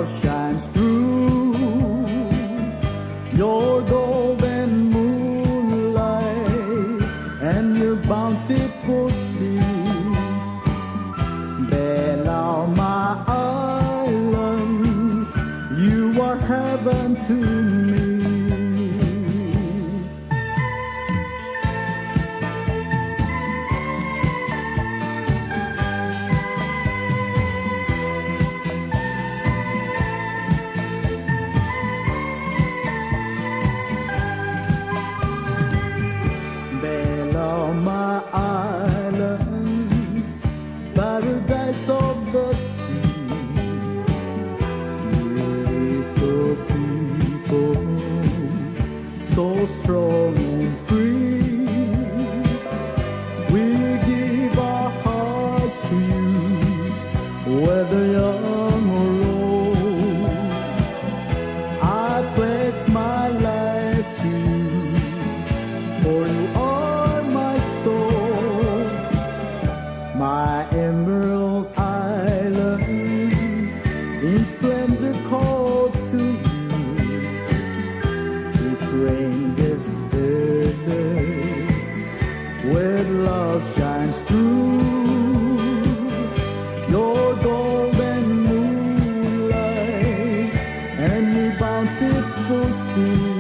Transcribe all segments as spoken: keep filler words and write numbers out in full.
shines through your golden moonlight and your bountiful sea. Belau, my island, you are heaven to me. Belau, my island, paradise of the sea. Beautiful people, so strong and free. We give our hearts to you, whether young or old. I pledge my life to you, for you are my soul. My emerald island, in splendor called to you. Its rain-kissed village with love shines through. Your golden moonlight and your bountiful sea.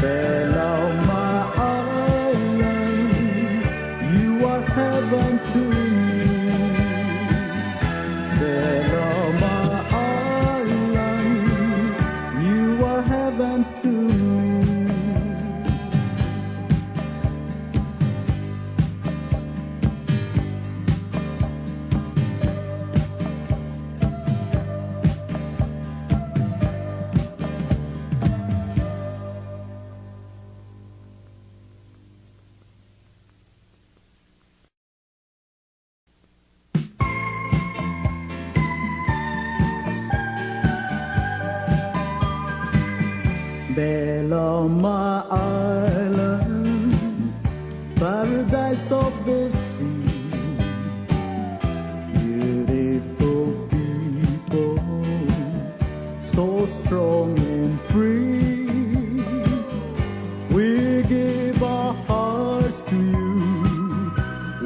Belau, my island, you are heaven to me. Belau, my island, you are heaven to me. Belau, my island, paradise of the sea. Beautiful people, so strong and free. We give our hearts to you,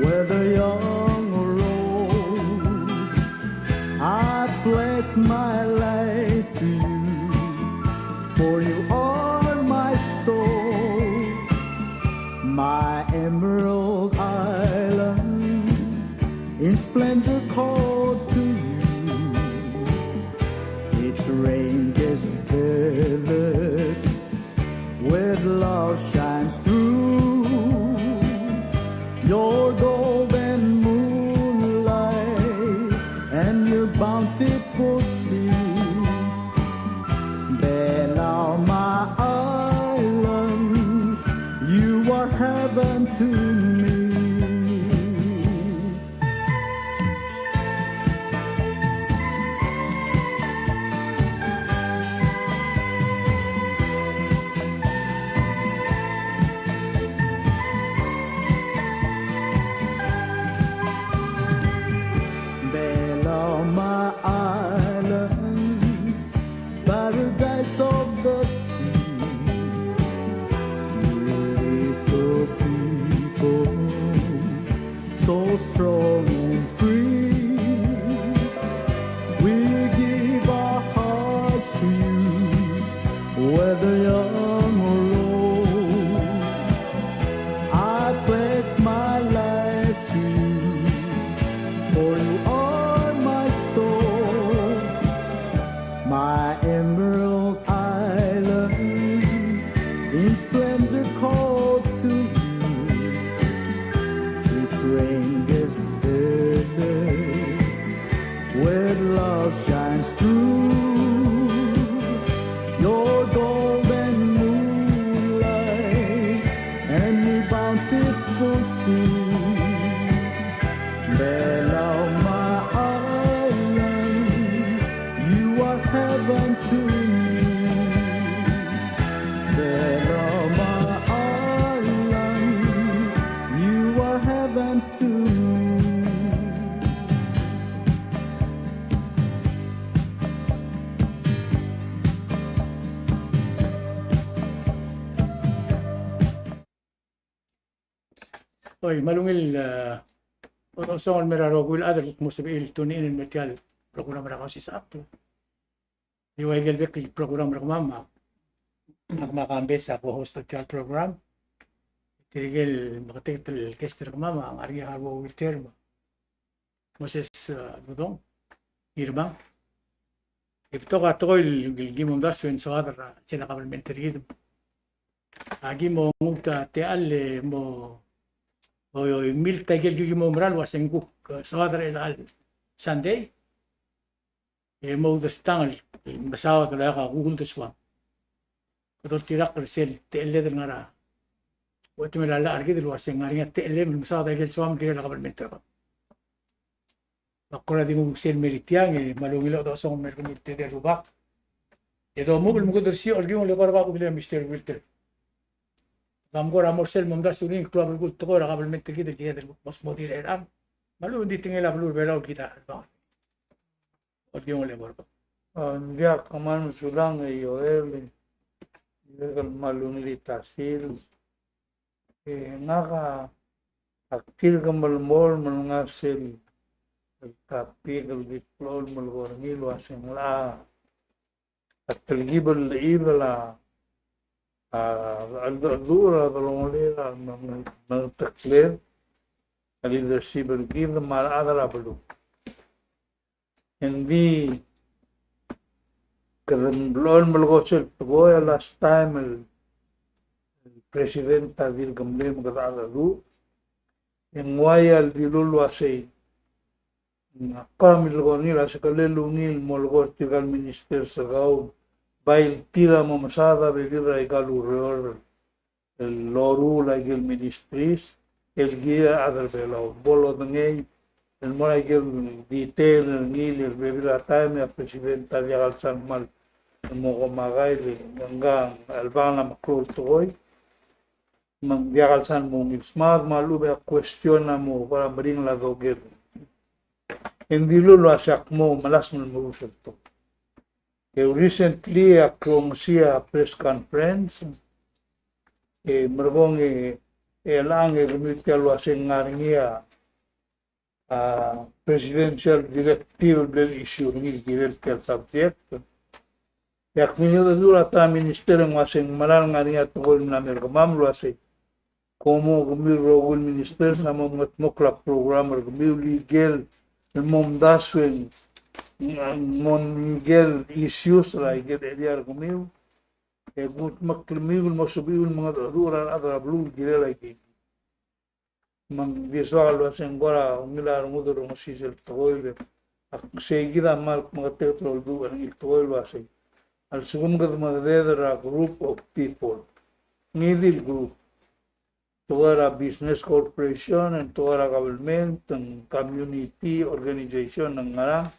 whether young or old. I pledge my life to you, for you are my soul. My emerald island, in splendor called to you. Its rain-kissed village with love shines through. Your golden moonlight and your bountiful sea. Belau, my island, you are heaven to me. Belau, my island, paradise of the sea. Beautiful people, so strong and free. We give our hearts to you, whether young or old. I pledge my life to you, for you are my soul. My emerald island, in splendor called to you. Its rain-kissed village Oi, me a ungil, e, osong el mo er a rokui el chad el kuk mo sebechir el tune in el mo er tia el program er a Kausisechakl. Di ua ikel bek el program er kemam a, ak me a Kambes a co-host er tia el program. Tirke el meketeket el guest er kemam a ngar er ngii a Harwo Wilter me a Moses, e, Budong Ngirmang. E betok a tekoi el, el ki mo omdasu e ng soad er a sel kabelment er kid. Aki mo nguu a techall e mo, o, o, milk a ikel ki mo mera el ua se ng kuk, e, soad er a chelecha el Sunday. E mo uldesuang el mesaod el oeak a kuk uldesuang. Kede oltirakl er sel techelled el ngar er a, ua te mera el llach er kid el ua se ng ngar er ngii a techellem el mesaod a ikel soam el kirel a kabelment er kau. Me ak kora di nguu sel mer tiang, e me a ungil el osong el mer kemiu el tedei el rubak. E domuchel me kede sioch el kiung el kora bak a kubilel a Mister Wilter. Kam kora mo er sel momdasu er ngii el klou a belkul el tekoi er a kabelment er kid el kired el mo smodii er chelechang. Me a lechub e ng di tekingel a beluu er a Belau el kid a chelebangel. Olkiung el eko er bab. A, ng diak, kmal mesulang e Joel, e Joel, kmal ungil el ta sils. E ngak a, ak dirk melemolem el ngar sel, el topic el di klou el melekoi er ngii el ua se ng locha a telkib el lechib el a, a, a, a, a delongelel a, a, a, a, a, tekler a leadership er kid me a rechad er a beluu. Engdi kede mlo melekoi sel tekoi a last time el, el president a dirk mle me kede chedecheduch. E ng uai a ldilu el uasei, ng kora milekoi er ngii el uasei kele ungil el mo lekoi er tirka el ministers er kau, bai tir a mo mesaod a bebil er aika el ureor el loruul aike el ministries el kirel a rechad er Belau. Bo lodengei el mo er aike el detail er ngii el bebil er a taem e a president a diak el sal kmal mo komakai el ngka el chelebangel a meklou el tekoi. Me ng diak el sal mo ungil smaod me a lechub e a question a mo kora meringel a doker. E ng dilu el uasei ak mo melasem el merus el tekoi. E recently ak longesii a press conference, e merekong e, e chelechang e kemiu tia el uasei ng ngar er ngii a, a, presidential directive el bla el issue er ngii el kirel tia el subject. E ak mengedecheduch er a ta er a minister e ng uasei ng meral ngar er ngii a tekoi el mla mer kemam el uasei, kom kemiu el rokui el ministers a mo mengetmokl a program er kemiu el ikel, el mo omdasu e ng, ng mo ikel issues er a ikel area er kemiu. E kudmeklemiu el mo sebechiu el mengedecheduch er a rechad er a beluu el kirel aike. Me ng di soak el uasei ng kora ungil a rengud el rongesii sel tekoi el, ak sei kid a kmal meketeket el olduch er ngii el tekoi el uasei, a lsekum kede mengedebedebek er a group of people, ngii di el group, tekoi er a business corporation, e ng tekoi er a government, e ng community organization, e ng ngerang,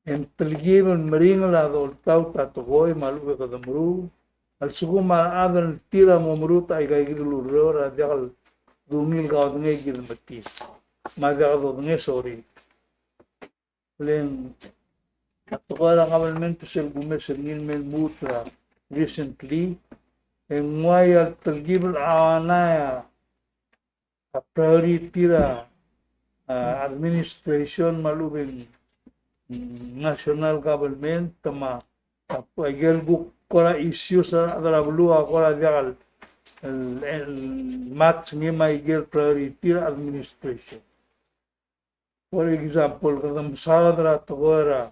e ng telkib el meringel a doltaut a tekoi me a lechub e kede meruul, a lsekum a rechad el tir a mo meruul a ikaikid el ureor a diak el dungil kaodengei kid me tir. Me a diak dodengei, sorry. Le ng a tekoi er a government sel kumes er ngii el me lmuut er a recently, e ng uai a telkib el a ngar er a a priority er a, a, administration me a lechub e ng, mm, national government me a, a, ikel kuk kora issues er a rechad er a beluu a kora diak el, el, el match ngii me a ikel priority er a administration. For example, kede mesaod er a tekoi er a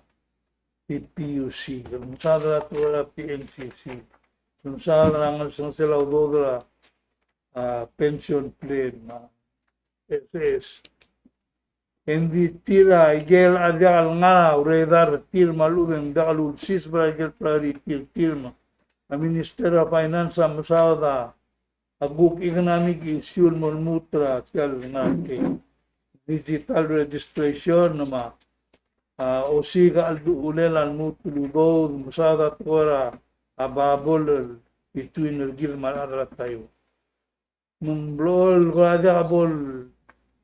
P P U C, kede mesaod er a tekoi er a P M C C, kede mesaod er a ngelsengesel a udoud er a, a, pension plan, a, S S. Engdi tir a ikel a diak el ngar er a ureor er tir me a lechub e ng diak el ulsiseb er a ikel priority er tir me a Minister of Finance a mesaod a a kuk economic issue el mo lmuut er a tia el ngar er ngii, digital registration me a, a, osiik a chelduchulel a lmuut el udoud, mesaod a tekoi er a, a bubble between er kid me a rechad er a Taiwan. Me ng blechoel kora diak bo el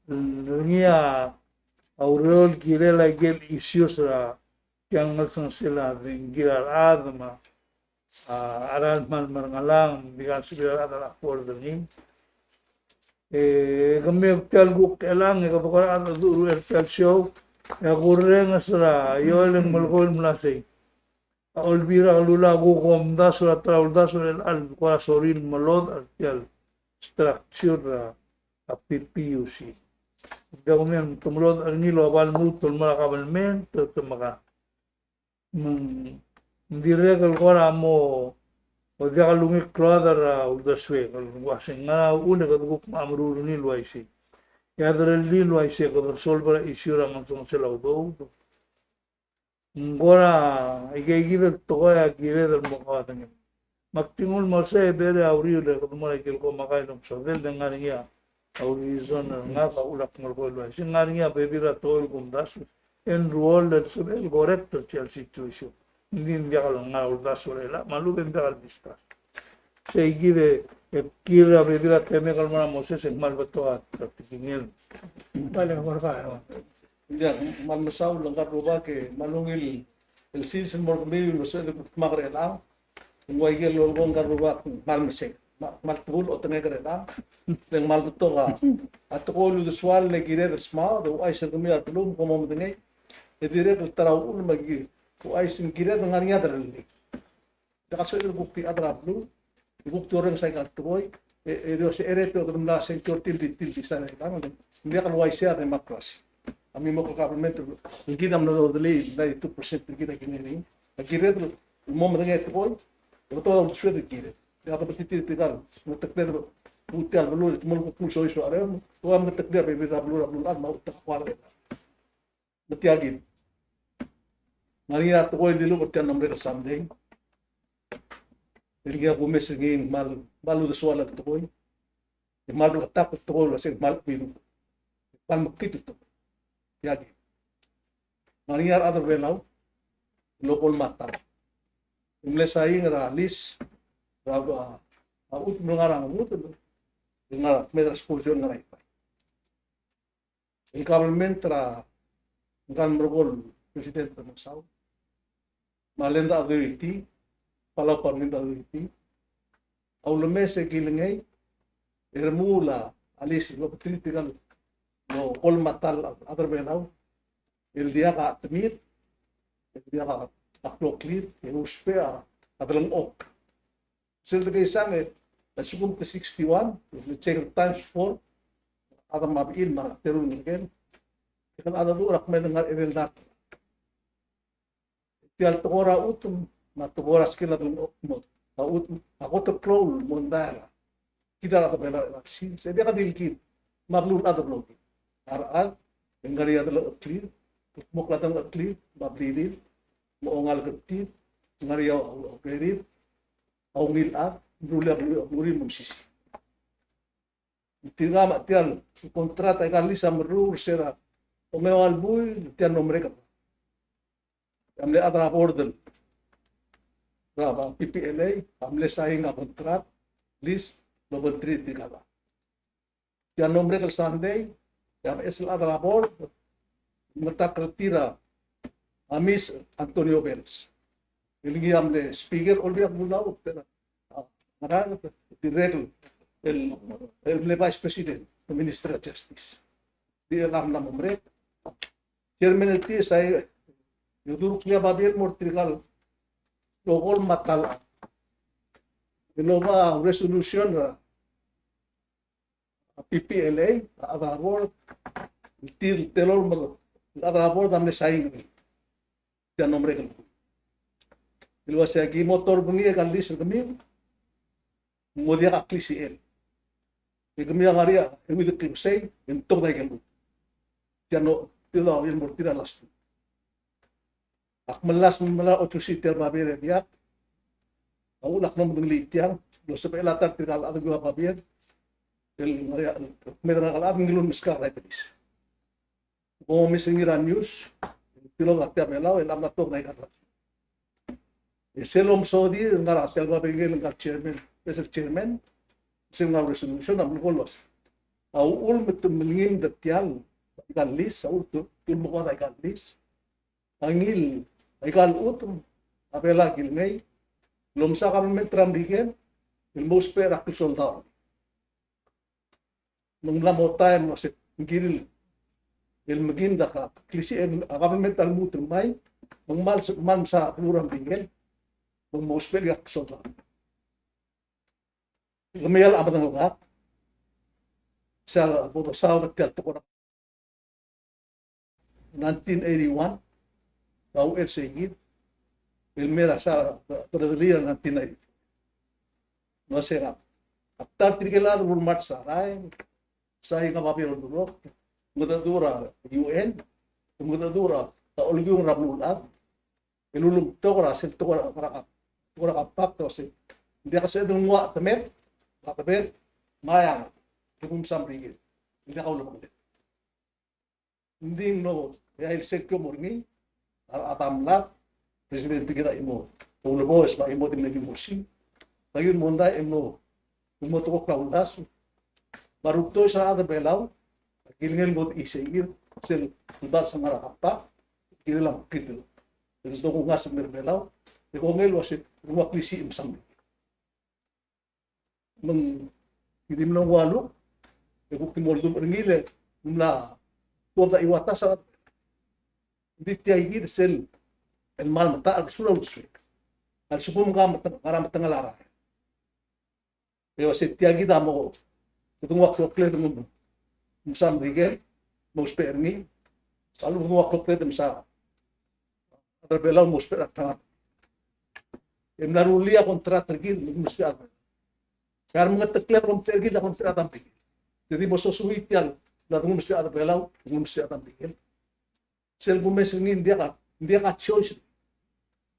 er ngii a ureor el kirel a ikel issues er a tia el ngelsengesel a dengki er a rechad me a, a, a rechad el kmal merengelang, me di kmal sebechir a rechad el afford er ngii. E kemiu tia el kuk chelechang e kede kora chedecheduch er tia el show, e a kurrenges er a Joel e ng melekoi el mla sei. A Olbiil er a Kelulau a kuk omdasu er a ta er a uldasu er chelechang el kora sorir el melodech er tia el structure er a, a P P U C. Ng diak kemiu a te melodech er ngii el oba lmuut el mo er a kabelment, te, te mekang. Me ng dirrek el kora mo, o diak lungil klou a chad er a uldesuek el uasei ng ngar er a uchul e kede kuk mo meruul er ngii el uaisei. E a derellii el uaisei, kede solve er a issue er a ngesengesel a udoud. Ng kora, aike, aikid el tekoi a kired el mo kaudengei. Me ak di nguu el mo sei e bere a uriul e kede mo er a ikel komakai el omesodel, e ng ngar er ngii a a reason er ngak a uchul ak melekoi el uaisei, ng ngar er ngii a bebil er a tekoi el kumdasu e ng ruoll el sebechel el correct er tia el situation. Ng di ng diak el ngar er a uldasu er chelechang, me a lechub e ng diak el discuss. Sei kid e, e kirir a bebil er a temek el mo er a Moses e ng kmal betok a tekingel. Ng diak, kmal mesaul, ngka el rubak e kmal ungil el sils el mo er kemiu el sebechel el kutmak er chelechang. Ng ua ikel lolekoi ngka el rubak, kmal mesei. Me, kmal tebul otengek er chelechang. Le ng kmal betok a, a tekoi el uldesual el kired el smaod, e ouchais er kemiu a beluu me kom mo medengei. E dirrek el ta er a uchul me ki, ouchais e ng kired el ngar er ngii a derellii. Diak a sebechel el kuk di chad er a beluu, e kuk di orrenges aika el tekoi, e, e di ua se er a, e kede mla sengkio er tir el di, tir el di sain er chelechang, ng diak el uaisei a democracy. A mei mo kabelment el kid a mlo dodelii el ninety-two percent er kid a kingellii. A kired el mo medengei a tekoi, e betok a uldesued el kired. Diak dobetitir tirka el mengeteklii a beluu, tia el beluu el te mo kuk soiseb a reng, e ua mengeteklii a bebil er a beluu, a beluu el chad me a uchul me a tia kid. Ng ngar er ngii a tekoi el dilubech er tia el mlo merek el Sunday. El ngii a kumes er ngii e ng kmal, kmal uldesual a tekoi. E kmal bleketakl a tekoi el uasei ng kmal, kmal mekngit a tekoi. Tia kid. Ng ngar er ngii a rechad er a Belau el okolem a tal. E mle sain er a lease er a, a, a chutem el ngar er a Ngermudel, el ngar er a, mei er a expulsion el ngar er a Irrai. El government er a ngka el merekong el President Remengesau me a Land Authority, Palau Permanent Authority, a ulemes e kilengei e remuul a lease el obengterir tirka el okolem a tal a rechad er a Belau el diak a chetemir, el diak a kloklir, e ousbech a delengchokl. Sel dekeisang e, a lsekum te sixty-one, e le check times four, a chad me a bechil me a teru el ngelekel, e kede mengedecheduch er a kmeed el ngar er a edei el dart. Tia el tekoi er a chutem, me a tekoi er a skel a delengchokl, a chutem, a kot el klou el mondai er kid a rechad er a Belau er a sils, e diak di el kid, me a beluulechad el blokir. A rechad, e ng ngar er ngii a delengcheklir, kldmokl a delengcheklir, me a blirir, me a ongalek er tir, ng ngar er ngii a urerir, a ungil chad, ng rullii a blu-, blurir me msiseb. Tirka me tia el contract, aika el lease a meruul er se er a ongeua el buil, tia el mlo merek. A mle chad er a board er a P P L A a mle sain a contract, lease, el obengterir tirka el chad. Tia el mlo merek el Sunday, e a beches el chad er a board, mengetakl er tir a Miss Antonio Bells. El ngii a mle speaker, Olbiil er a Kelulau, a, ngera, dirrek el, el, el mle vice president, el Minister of Justice. Di el mla mo merek. Chairman el tir a sain, e oldurokl a babier el mo er tirka el okolem a tal. El oba resolution er a a P P L A, a chad er a board, el tir el telolem el chad er a board a mle sain er ngii. Tia el mlo merek el buil. El uasei aki mo torbengii aika el lease er kemiu, ng mo diak a klisichel. E kemiu a ngar er ngii a euid el klebesei, e ng tobed aike el lmuut. Tia el mlo, tia el mlo er tir a last week. Ak melasem el melai a ochotii tia el babier e diak. A uchul ak mo medengelii tiang, el sebechel a ta er tirka el chad el nguu a babier el ngar er ngii a, me ngak el chad el ngiluu el meskak er a Ibedis. Kom omes er ngii er a news, tilobed er a Tia Belau, el mla tobed aika el rak. E sel omesodii el ngar er a tia el babier el ngar er a chairman, vice chairman, sel ngar er a resolution a melekoi el uasei, a uchul me te melengim er tia el, aika el lease, a uchul te, te ulemekoad aika el lease, a ngii el, aika el chutem a Belau a kilengei el omsa government er a Merikel el mo ousbech er a klsoldau. Me ng mla mo taem el uase ng kirir el mekind a klisiich a government a lmuut el ngmai, me ng kmal, kmal msa beluu er a Merikel, me ng mo ousbech er a soldau. Kemiu a medengelkak, sel bo dosaod er tia el tekoi er a nineteen eighty-one, a uchei er sei kid el mei er a sel, a, a, a nineteen ninety. Me se er a, a ta er tirke el chad el ulemarch er a rael, sain a babier el ureor, mengedecheduch er a U N, mengedecheduch er a, a olekiung er a beluulechad, el ulemtok er a sel tekoi er a, er a, tekoi er a compact, el uase ng diak el sebeched el nguu a chetemed, a chetemed, me a eanged, el mo msa Merikel, ng diak a ulebengelel. Ng di ng mlo, e a ilsek el mo er ngii, a, a Rechad a mlad, president er kid a chimo, ulebongel, me a chimo di mle ki mo siik. Aki mondai e mlo, e mlo tekoi er a uldasu. Me a rutoi er a rechad er a Belau a kilengei el ngodech isei er sel, sel bo lsang er a compact, kirel a mekngit el, el dongasech er a Belau, e kongei el uase ng ua klisiich e msang. Me ng di mlo ua luk, e kuk di mo oldubech er ngii le ng mla tuobed a chiuatas a, ng di tia kid sel, el kmal metach er a besul a uldesuek. A lsekum ng ngar er a metengel a rael, e uase tia kid a mo, kede nguu a klokled el mo msa Merikel, mo ousbech er ngii, a lechub e kede nguu a klokled el msa a rechad er a Belau el mo ousbech er a ta. E mla rullii a contract er kid me ng mesterir a rechad er a Belau. Ka el mengeteklel a contract er kid, a contract er a Merikel. Te di bo sosuii tia el, a rengul mesterir a rechad er a Belau, rengul mesterir a rechad er a Merikel. Sel kumes er ngii ng diak a, ng diak a choice.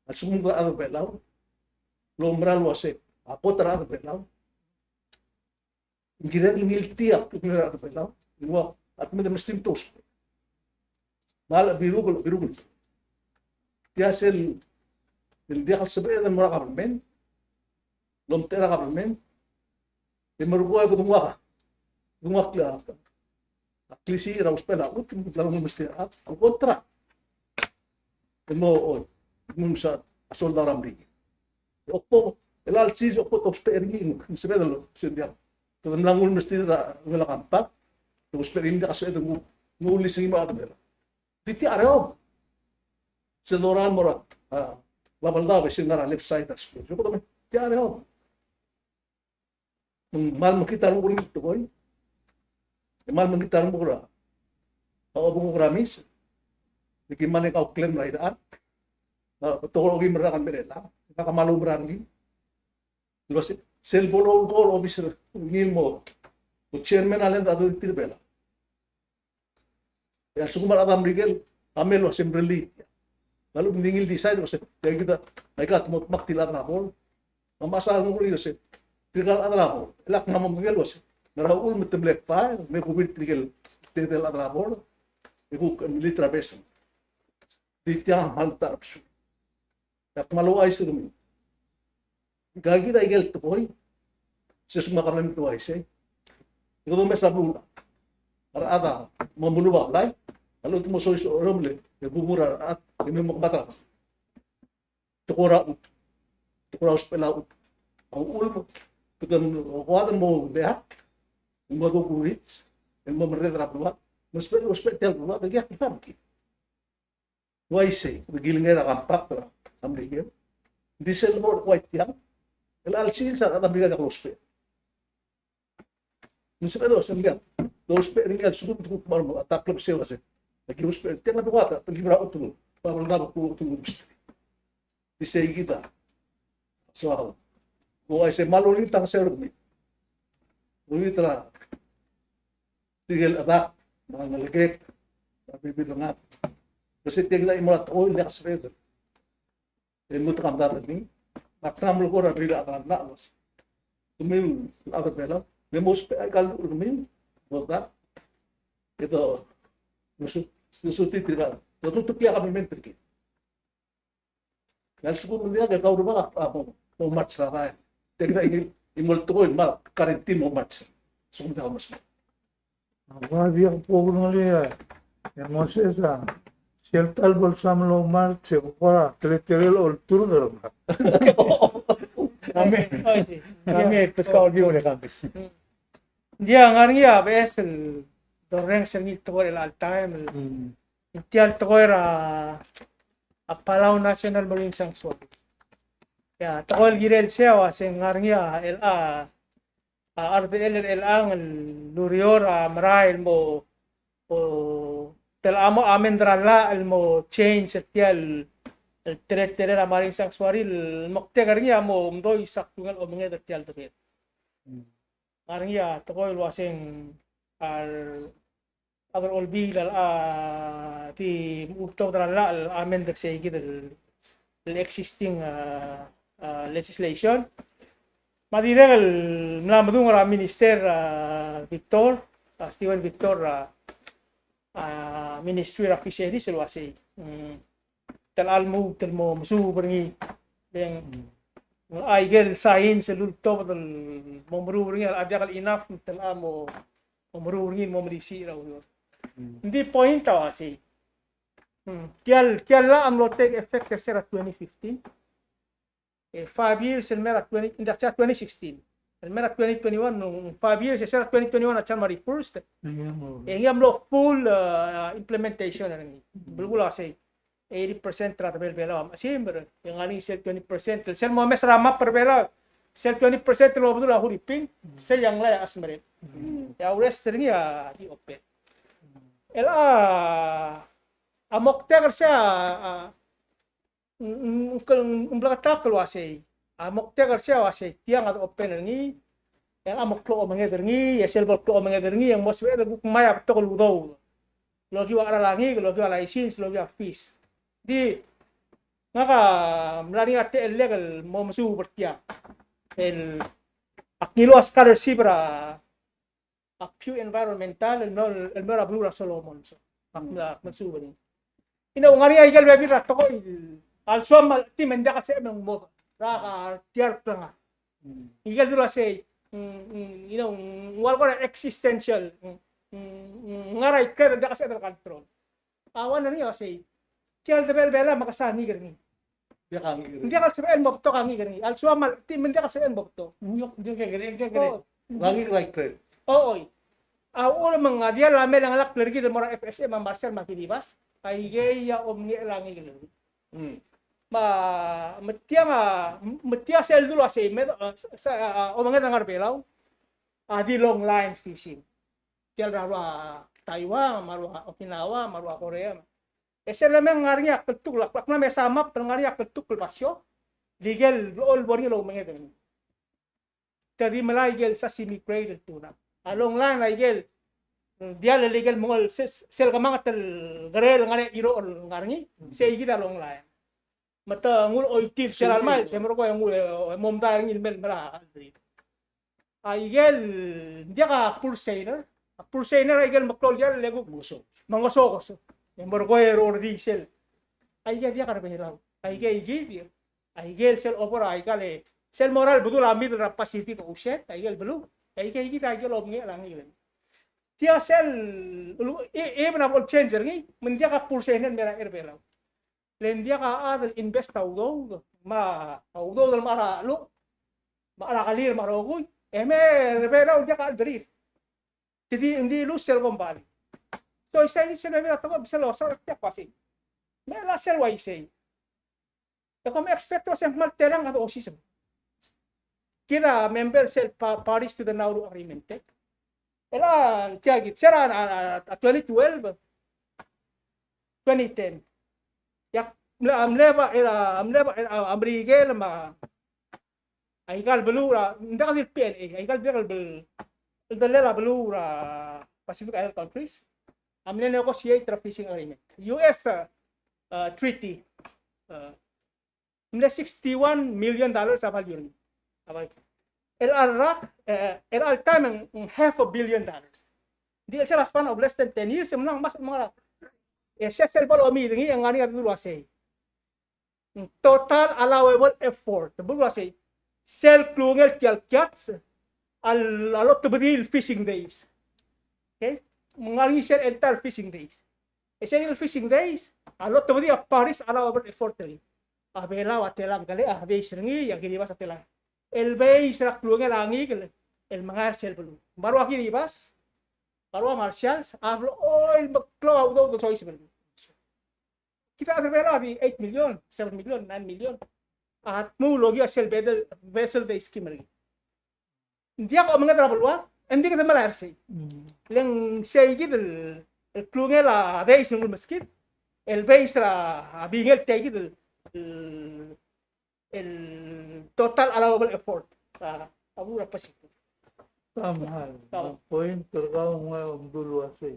A lsekum ng rechad er a Belau, el oumera el uase a kot er a rechad er a Belau, ng kirel el ngiltii a kuk ngar er a rechad er a Belau, ng ua, a kmeed el mesterir a tousbech. Me a le biruk, biruk. Tia sel, el diak el sebeched el mo er a government, el omtechei er a government, e merekong e kede nguu a, kede nguu a kle-, a klisiich er a usbechel a chutem, kede nguu mesterir a, a contract. E mo, o, nguu msa a soldau er a Merikel. E okbo, el chelsel e okbo te ousbech er ngii, ng sebeched el, sel diak. Kede mla nguu mesterir a, nguu a compact, te ousbech er ngii, ng diak a sebeched el nguu, nguu lease er ngii me a Belau. Di tia a reom. Sel dorael el mo er a, a, Babeldaob e sel ngar er a left side er a school. Yo kede me, tia a reom. Me ng kmal mekngit a renguk er ngii el tekoi. E kmal mekngit a renguk er a, a obengkuk er a mis. E ki mle kauklem er a irechar. A, betok el okeim el rak el mei er chelechang. Ngak a kmal oumerang er ngii. El uase, sel bo lourrekor a obis er ngii el mo, mo chairman er a Land Authority er a Belau. E a lsekum a rechad er a Merikel a mei el uase mrellii. A lechub e ng di ngii el decide el uase, tia kid a, aika te mo dmak tia el chad er a Belau. Me a mechas a renguk el uase, tirka el chad er a Belau, e lak mla mo medengei el uase, ngera uchul me te mle file, me kubeot tirke el, tirke el chad er a Belau, e kuk melilt er a beseng. Di tia a kmal ta er a besul. Ak kmal ouchais er kemiu. Aika kid a ikel tekoi, se lsekum a kabelment a uaisei, e kede omes a beluu. A rechad a mo melub a blai, a lechub e te mo soiseb er a orreomel e bumur a rechad, e me mo kmal ta er a tekoi er a chutem. Tekoi er a usbechel a chutem. A uchul me kede mo, kede mo diak, mo dokurits, e mo merreder er a beluad, mo ousbech, ousbech tia el beluad, e diak kid a mekngit. Uaisei, me kilengei er a compact er a Merikel. Ng di sel bo el kuk ua tiang, el chelsel a rechad er a Merikel a diak lousbech. Me sebeched el uase ng diak lousbech er ngii a lsekum te kuk kmal mo, a ta el klebesei el uase, aki ousbech er tiang a beluad, a ki mera a utung, Babeldaob a kuk utung el mesterir. Di sei kid a soal. Uaisei me a lolengit a ngeseu er kemiu. Lolengit er a tirke el chad, me a ngelekek, me a rebebil er ngak. Kese tia kid a chimo er a tekoi el diak sebeched el lmuut a mdad er ngii. Me ak kmal melekoi er a rirellii a rechad el mla, kemiu el chad er a Belau, me mo ousbech aika el llechul er kemiu, bo ldak, e do, do su-, do sutii tirka, do tuteklii a kabelment er kid. A lsekum ng diak e kau rubak a, a, mo, mo march er a rael. Tia kid a ngii, ngii el tekoi el kmal guarantee mo march. Lsekum ng diak a march. A ua diak bo kurengelii e Moses a, sel ta el bo lsam el oumarch e kuk kora teletelel a olturk er ngak. Amen. Amen. Pues kau di ule kambis. Ng di a ngar er ngii a beches el dorrenges er ngii el tekoi er chelecha el taem el, mm, tia el tekoi er a, a Palau National Marine Sanctuary. Ia, tekoi el kirel sei a uase ng ngar er ngii a chelecha a, a rdechel er chelechang el ureor a merael el mo, o, te locha mo amend er a llach el mo change er tia el, el teletelel a Marine Sanctuary el moktek er ngii a mo mdois a klungel omenged er tia el debed. Mm. Ngar er ngii a tekoi el uaseng a, a rechad er a Olbiil a, a, di ultobed er a llach el amend er seikid el, el existing, a, a, legislation. Me a dirrek el mla medung er a Minister, a, Victor, a, Steven Victor, a, a, Ministry er a Fisheries el uasei. Mm. Te locha el mo, te locha el mo mesuub er ngii. Ng, mm, aike el science el ultobed el mo meruul er ngii a diak el enough, te locha el mo, mo meruul er ngii el mo melisiich er a ureor. Mm. Ng di point a uasei. Mm. Tia el, tia el llach a mlo take effect er se er a twenty fifteen. E, five years el mei er a twenty, ng di a twenty sixteen. El mei er a twenty twenty-one, ng five years, e se er a twenty twenty-one a January first. E ngii a mlo full, uh, implementation er ngii. Belkul a sei, eighty percent er a debel Belau a mechesimer, e ng ngar er ngii sel twenty percent, sel mo mes er a map er Belau, sel twenty percent el mo bedul a Huriping, sel a Nglai a chesimer. E a rest er ngii a di open. El a, a moktek er se a, a, ng, ng, ng, ng bleketakl el uasei. A moktek er sei a uasei, tiang a de open er ngii, e ng mo klou a omenged er ngii, e sel bo el klou a omenged er ngii, e ng mo sebeched el kuk ngmai a betok el udoud el okiu a cheral a ngikel, el okiu a license, el okiu a fees. Di, ngak a mla er ngii a techellek el mo mesuub er tiang. El, ak ngiluu a scholarship er a a Pew Environmental el mlo, el mlo er a beluu er a Solomon. So, ak, mm, ak mesuub er ngii. You know, ng ngar er ngii a ikel bebil er a tekoi a lsoam me a lechub e ng diak el sebechem el mo, er a tia el klengar. Mm. Ikel dulu a sei, mm, mm, you know, ng ua el kora existential, mm, mm, mm, ngar er a ikrel el diak el sebeched el control. A one er ngii a sei, tia el debel Belau me a kesa ngikel er ngii. Ng diak a ngikel er ngii. Ng diak el sebeched el mo betok a ngikel er ngii. A lsoam me a lechub e ng diak el sebeched el mo betok. Ng diak, ng diak el, ng diak el. Oh. Ng ngikel er a ikrel. Oh, oi. A uchul me ng diall a mle chengelakl er kid el mo er a F S M me a Marshall me a Kiribati, aikei a omengechel a ngikel er ngii. Mm. Me, me tiang a, me tia sel dulu a sei, me, a, sa, a, a, omenged a ngar er a Belau a di long line fishing. Tia el er a rua Taiwan, me a rua Okinawa, me a rua Korea. E sel lemei ng ngar er ngii a kltukl, ak, ak mla mesa map el ngar er ngii a kltukl el basio, el ikel blechoel bo er ngii el omenged er ngii. Te di melai ikel sashimi grade el tuna. A long line a ikel, diall el ikel mengol sel, sel kemanget el kerel ngar er a Iroch el ngar er ngii, seikid a long line. Me te nguu el oitii el sel almai, se merekong e nguu, e, e mo medal er ngii el mei el mera. Aikel, ng diak a purse seiner, a purse seiner aikel meklou el diall el kuk mengesokes. Mengesokes. E merekong e rordii sel. Aikel diak a Belau. Aikel ikid, aikel sel over aikal e, sel mo er a lebedul a middle er a Pacific Ocean, aikel beluu. Aikel ikid aikel omengechel a ngikel. Tia sel, e, e, even a bo el change er ngii, me ng diak a purse seiner el mei er a Belau. Le ng diak a chad el invest a udoud, me a udoud el mechar a cheluch, me a cheral a kelir me a rokui, e mei er a Belau ng diak a chelderir. Te di, ng di lose sel kombalii. So, isei, isei a bebil a tekoi, sel losar er tiang a uasei. Me a sel uaisei. E kom expect el uasei ng kmal telang a dosiik. Kid a member sel pa-, parties to the Nauru Agreement, e. Chelecha, tia kid, se er a, a, a, a twenty twelve, twenty ten. Ia, mle, mle ba, er a, mle ba, er a, a Merikel me a, aikal beluu er a, ng diak di el P N A, aikal beluu el, el delal a beluu er a Pacific Island countries a mle negotiate er a fishing agreement. U S, uh, uh, treaty, uh, mle sixty-one million dollars a value er ngii. A value. El all rak, eh, el all time ng, ng half a billion dollars. Di sel a span of less than ten years, e ng mla ngmasech el mo er a. E sel, sel bo lomiid er ngii, e ng ngar er ngii a dulu el uasei. Ng total allowable effort. Bo el uasei. Sel klungel tia el kiats, a l-, a lotebedii el fishing days. Okay? Me ng ngar er ngii sel entire fishing days. E sel fishing days, a lotebedii a parties allowable effort er ngii. A Belau a telang, kele a base er ngii, e a Kiribati a telang. El base er a klungel a ngikel, el mengai er sel beluu. Me a rua Kiribati, me a rua Marshall, a blechoel el meklou a udoud el soiseb er ngii. Kid a chad er Belau a di eight million, seven million, nine million a dmu el okiu a sel bedel vessel day scheme er ngii. Ng diak a omenged er a beluad, e ng di kede melai er sei. Mm. Le ng sei kid el, el klungel a days el nguu el meskid, el base er a bingel tia kid el, el, el total allowable effort er a, a beluu er a Pacific. Tamam. Tamam. A point er kau ng ua omdu el uasei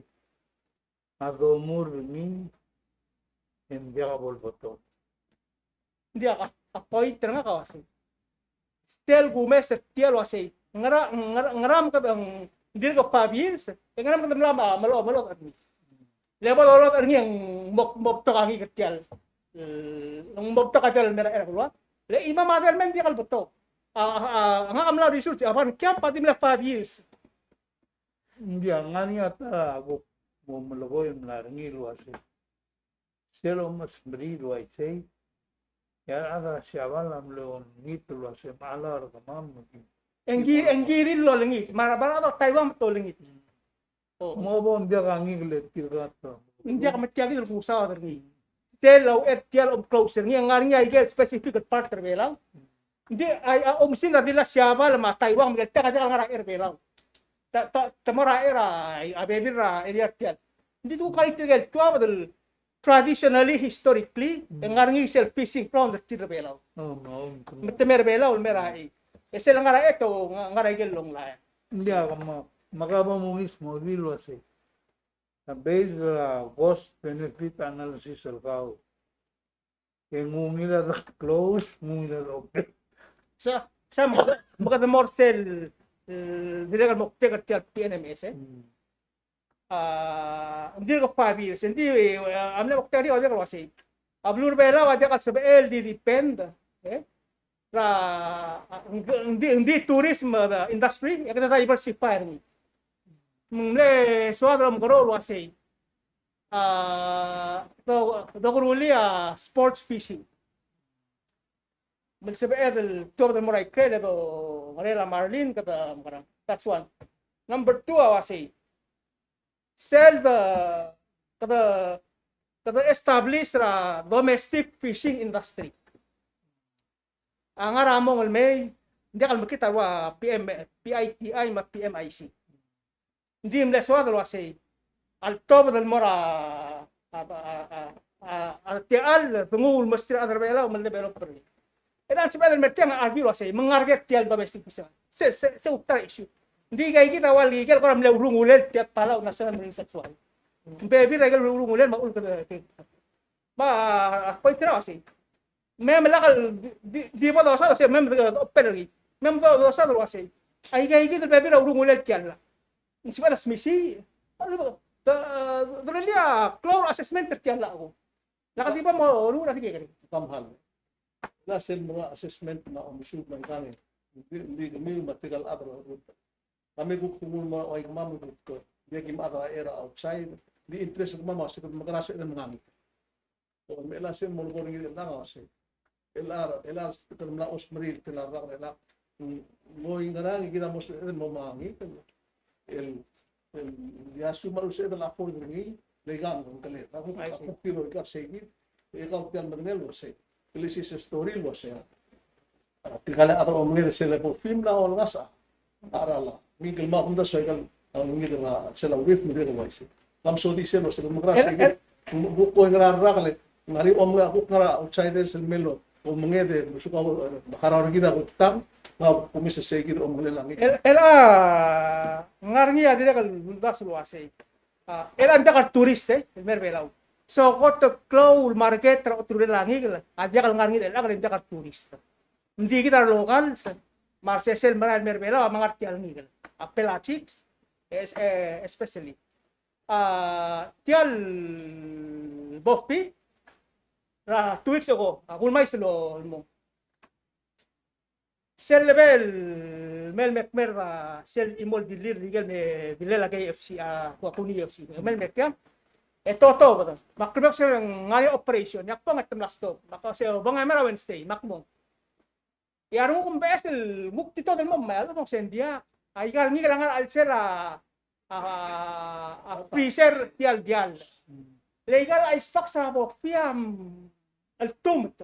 a domuchel er ngii e ng diak bo lebetok. Ng diak, a, a point er ngak a uasei, sel kumes er tia el uasei, ngera, ngera, ngera me kede, ng dirk five years, e ngera me kede mla me, melo, melo er ngii. Le bo lolodech er ngii e ng mo, mo betok a ngikel er tia el, e, ng mo betok a tia el mera er a beluad. Le chimam a delmen ng diak lebetok. A, a, a, ngak a mla research, a Bankiap a di mle five years. Ng diak, ng ngar er ngii a ta el kuk mo melekoi el mla er ngii el uasei, sel omesmerir el uaisei, e a rechad er a Siabal a mle olengit el uasei, me a chelecha er kemam me ki. E ng ki, e ng kirir el olengit, me a rechad er a Taiwan me te olengit. Mo bo ng diak a ngikel e tirka ta. Ng diak me tia kid el kusaod er ngii. Sel louchad er tia el omclose er ngii, ng ngar er ngii a ikel specific el part er Belau. Ng di a, a oumesingd a di le Siabal me a Taiwan me a Taiwan a diak el ngar er a chei er Belau. Te, te, te mo er a chei er a, a bebil er a area er tiang. Ng di te kuk ngar er tirke el tuobed el traditionally, historically, e ng ngar er ngii sel fishing ground er tir er Belau. Me te mei er Belau el mei er a chei. E sel ngar er a chei e te ngar er a ikel long line. Ng diak, me, me kau bo mongiis mo di el uasei, a base er a cost benefit analysis er kau, e ng ungil a de close, ng ungil a de open. Sa, sa me, me kede mo er sel, e, dirrek el moktek er tia el P N M S, e. Mm. A, ng di el five years, ng di, e, a mle moktek er ngii a dirrek el uasei, a beluu er Belau a diak el sebechel el di depend, e, er a, a, ng di, ng di tourism, e, industry, e kede diversify er ngii. Me ng mle soad el omekeroul el uasei, a, do, dokeruulii a sports fishing. Me ng sebeched el tuobed el mo er a ikrel e dongerel a marlin, kede mekerang. That's one. Number two a uasei, sel de, kede, kede establish er a domestic fishing industry. A ngar er a mong el mei, ng diak el mekngit a rua P M, P I T I me a P M I C. Ng di mle soad el uasei, a letobed el mo er a, a, a, a, a, a techall el denguu el mesterir a rechad er Belau me le develop er ngii. E ng sebeched el mei er tiang a argue el uasei, me ng ngar er ngii tia el domestic fishing. Se, se, se ultra issue. Ng di aika kid a ua el ikel kora mle urungulel tia el Palau National Marine Sanctuary. Ng bebil er a ikel urungulel me a uchul kede, kede Me a, a point er a uasei, me, me lak el di, di, di bo dosaod el uasei, me, me dosaod el uasei, aika kid el bebil a urungulel tia el llach. Ng sebeched el smisichii, a, de, de, de rullii a klou el assessment er tia el llach. Lak di bo mo ruul a di kekerei. Kmal. Ng sel mo er a assessment me a omesuub me a ikang e. Di, di kemiu me tirka el chad er a rubak. Kemiu kuk tengul mo er a ua ikemam el kuk, e, di ki mechad er a outside, di interest er kemam a se kede mekerang e se kede menga ngii. So, me chelecha sel mo er ngii el ngar er a uasei, chelecha, chelecha kede mla osmerir, chelecha el rak, chelecha, mm, mo ngerang, kid a mo sebeched el mo menga ngii, el, el, el, a lsekum a lsebeched el afford er ngii, le ikang, ng keled. Ak kuk, ak kuk kilo, ikang sei kid, e kau tia el medengei el uasei. Kelesiis el story el uasei. Tirka el chad er a omenged e sel bo film el olengasech a, a cheral a ngii el mo kumdasu a ikel, a ngii el, a, sel reef me tirke el uaisei. Kam sodii sel uasei, mekerang sei kid, kuk bo ngar er a rak le, ng ngar er ngii a omenged, kuk ngar er a outsider sel mle omenged e, me suk a, e, me a karaor er kid a kuk tang, me a kumes sei kid a omengelel a ngii. El, el a, ngar er ngii a dirrek el uldasu el uasei. A, el a diak el tourist, e, el mei er Belau. So, kot el klou el market er a oterulel a ngikel, a diak el ngar er ngii el, el diak el tourist. Ng di kid a re locals, me a resesei el merael el mei er Belau, a me ngar er tia el ngikel. A pelagics, es-, e, especially. A, tia el bofi, er a two weeks ago, a kulmais el mo. Sel lebo el mei el mekmer er a sel chimo el dilir, ikel me dilel a K F C, a, Kuakuni K F C. Me el mei er tiang, e totobed. Me ak kuk se ng ngar er ngii a operation, e ak bong e te mla stop. Me ak se obengkem er a Wednesday, me ak mong. E a renguk me a beches el kuk di tobed el mo, me a lechub e ng se ng diak. Aika el ngikel a ngar er a chelsel a, a, a freezer er tia el diall. Le aika el ice box a bo fiam el tumt.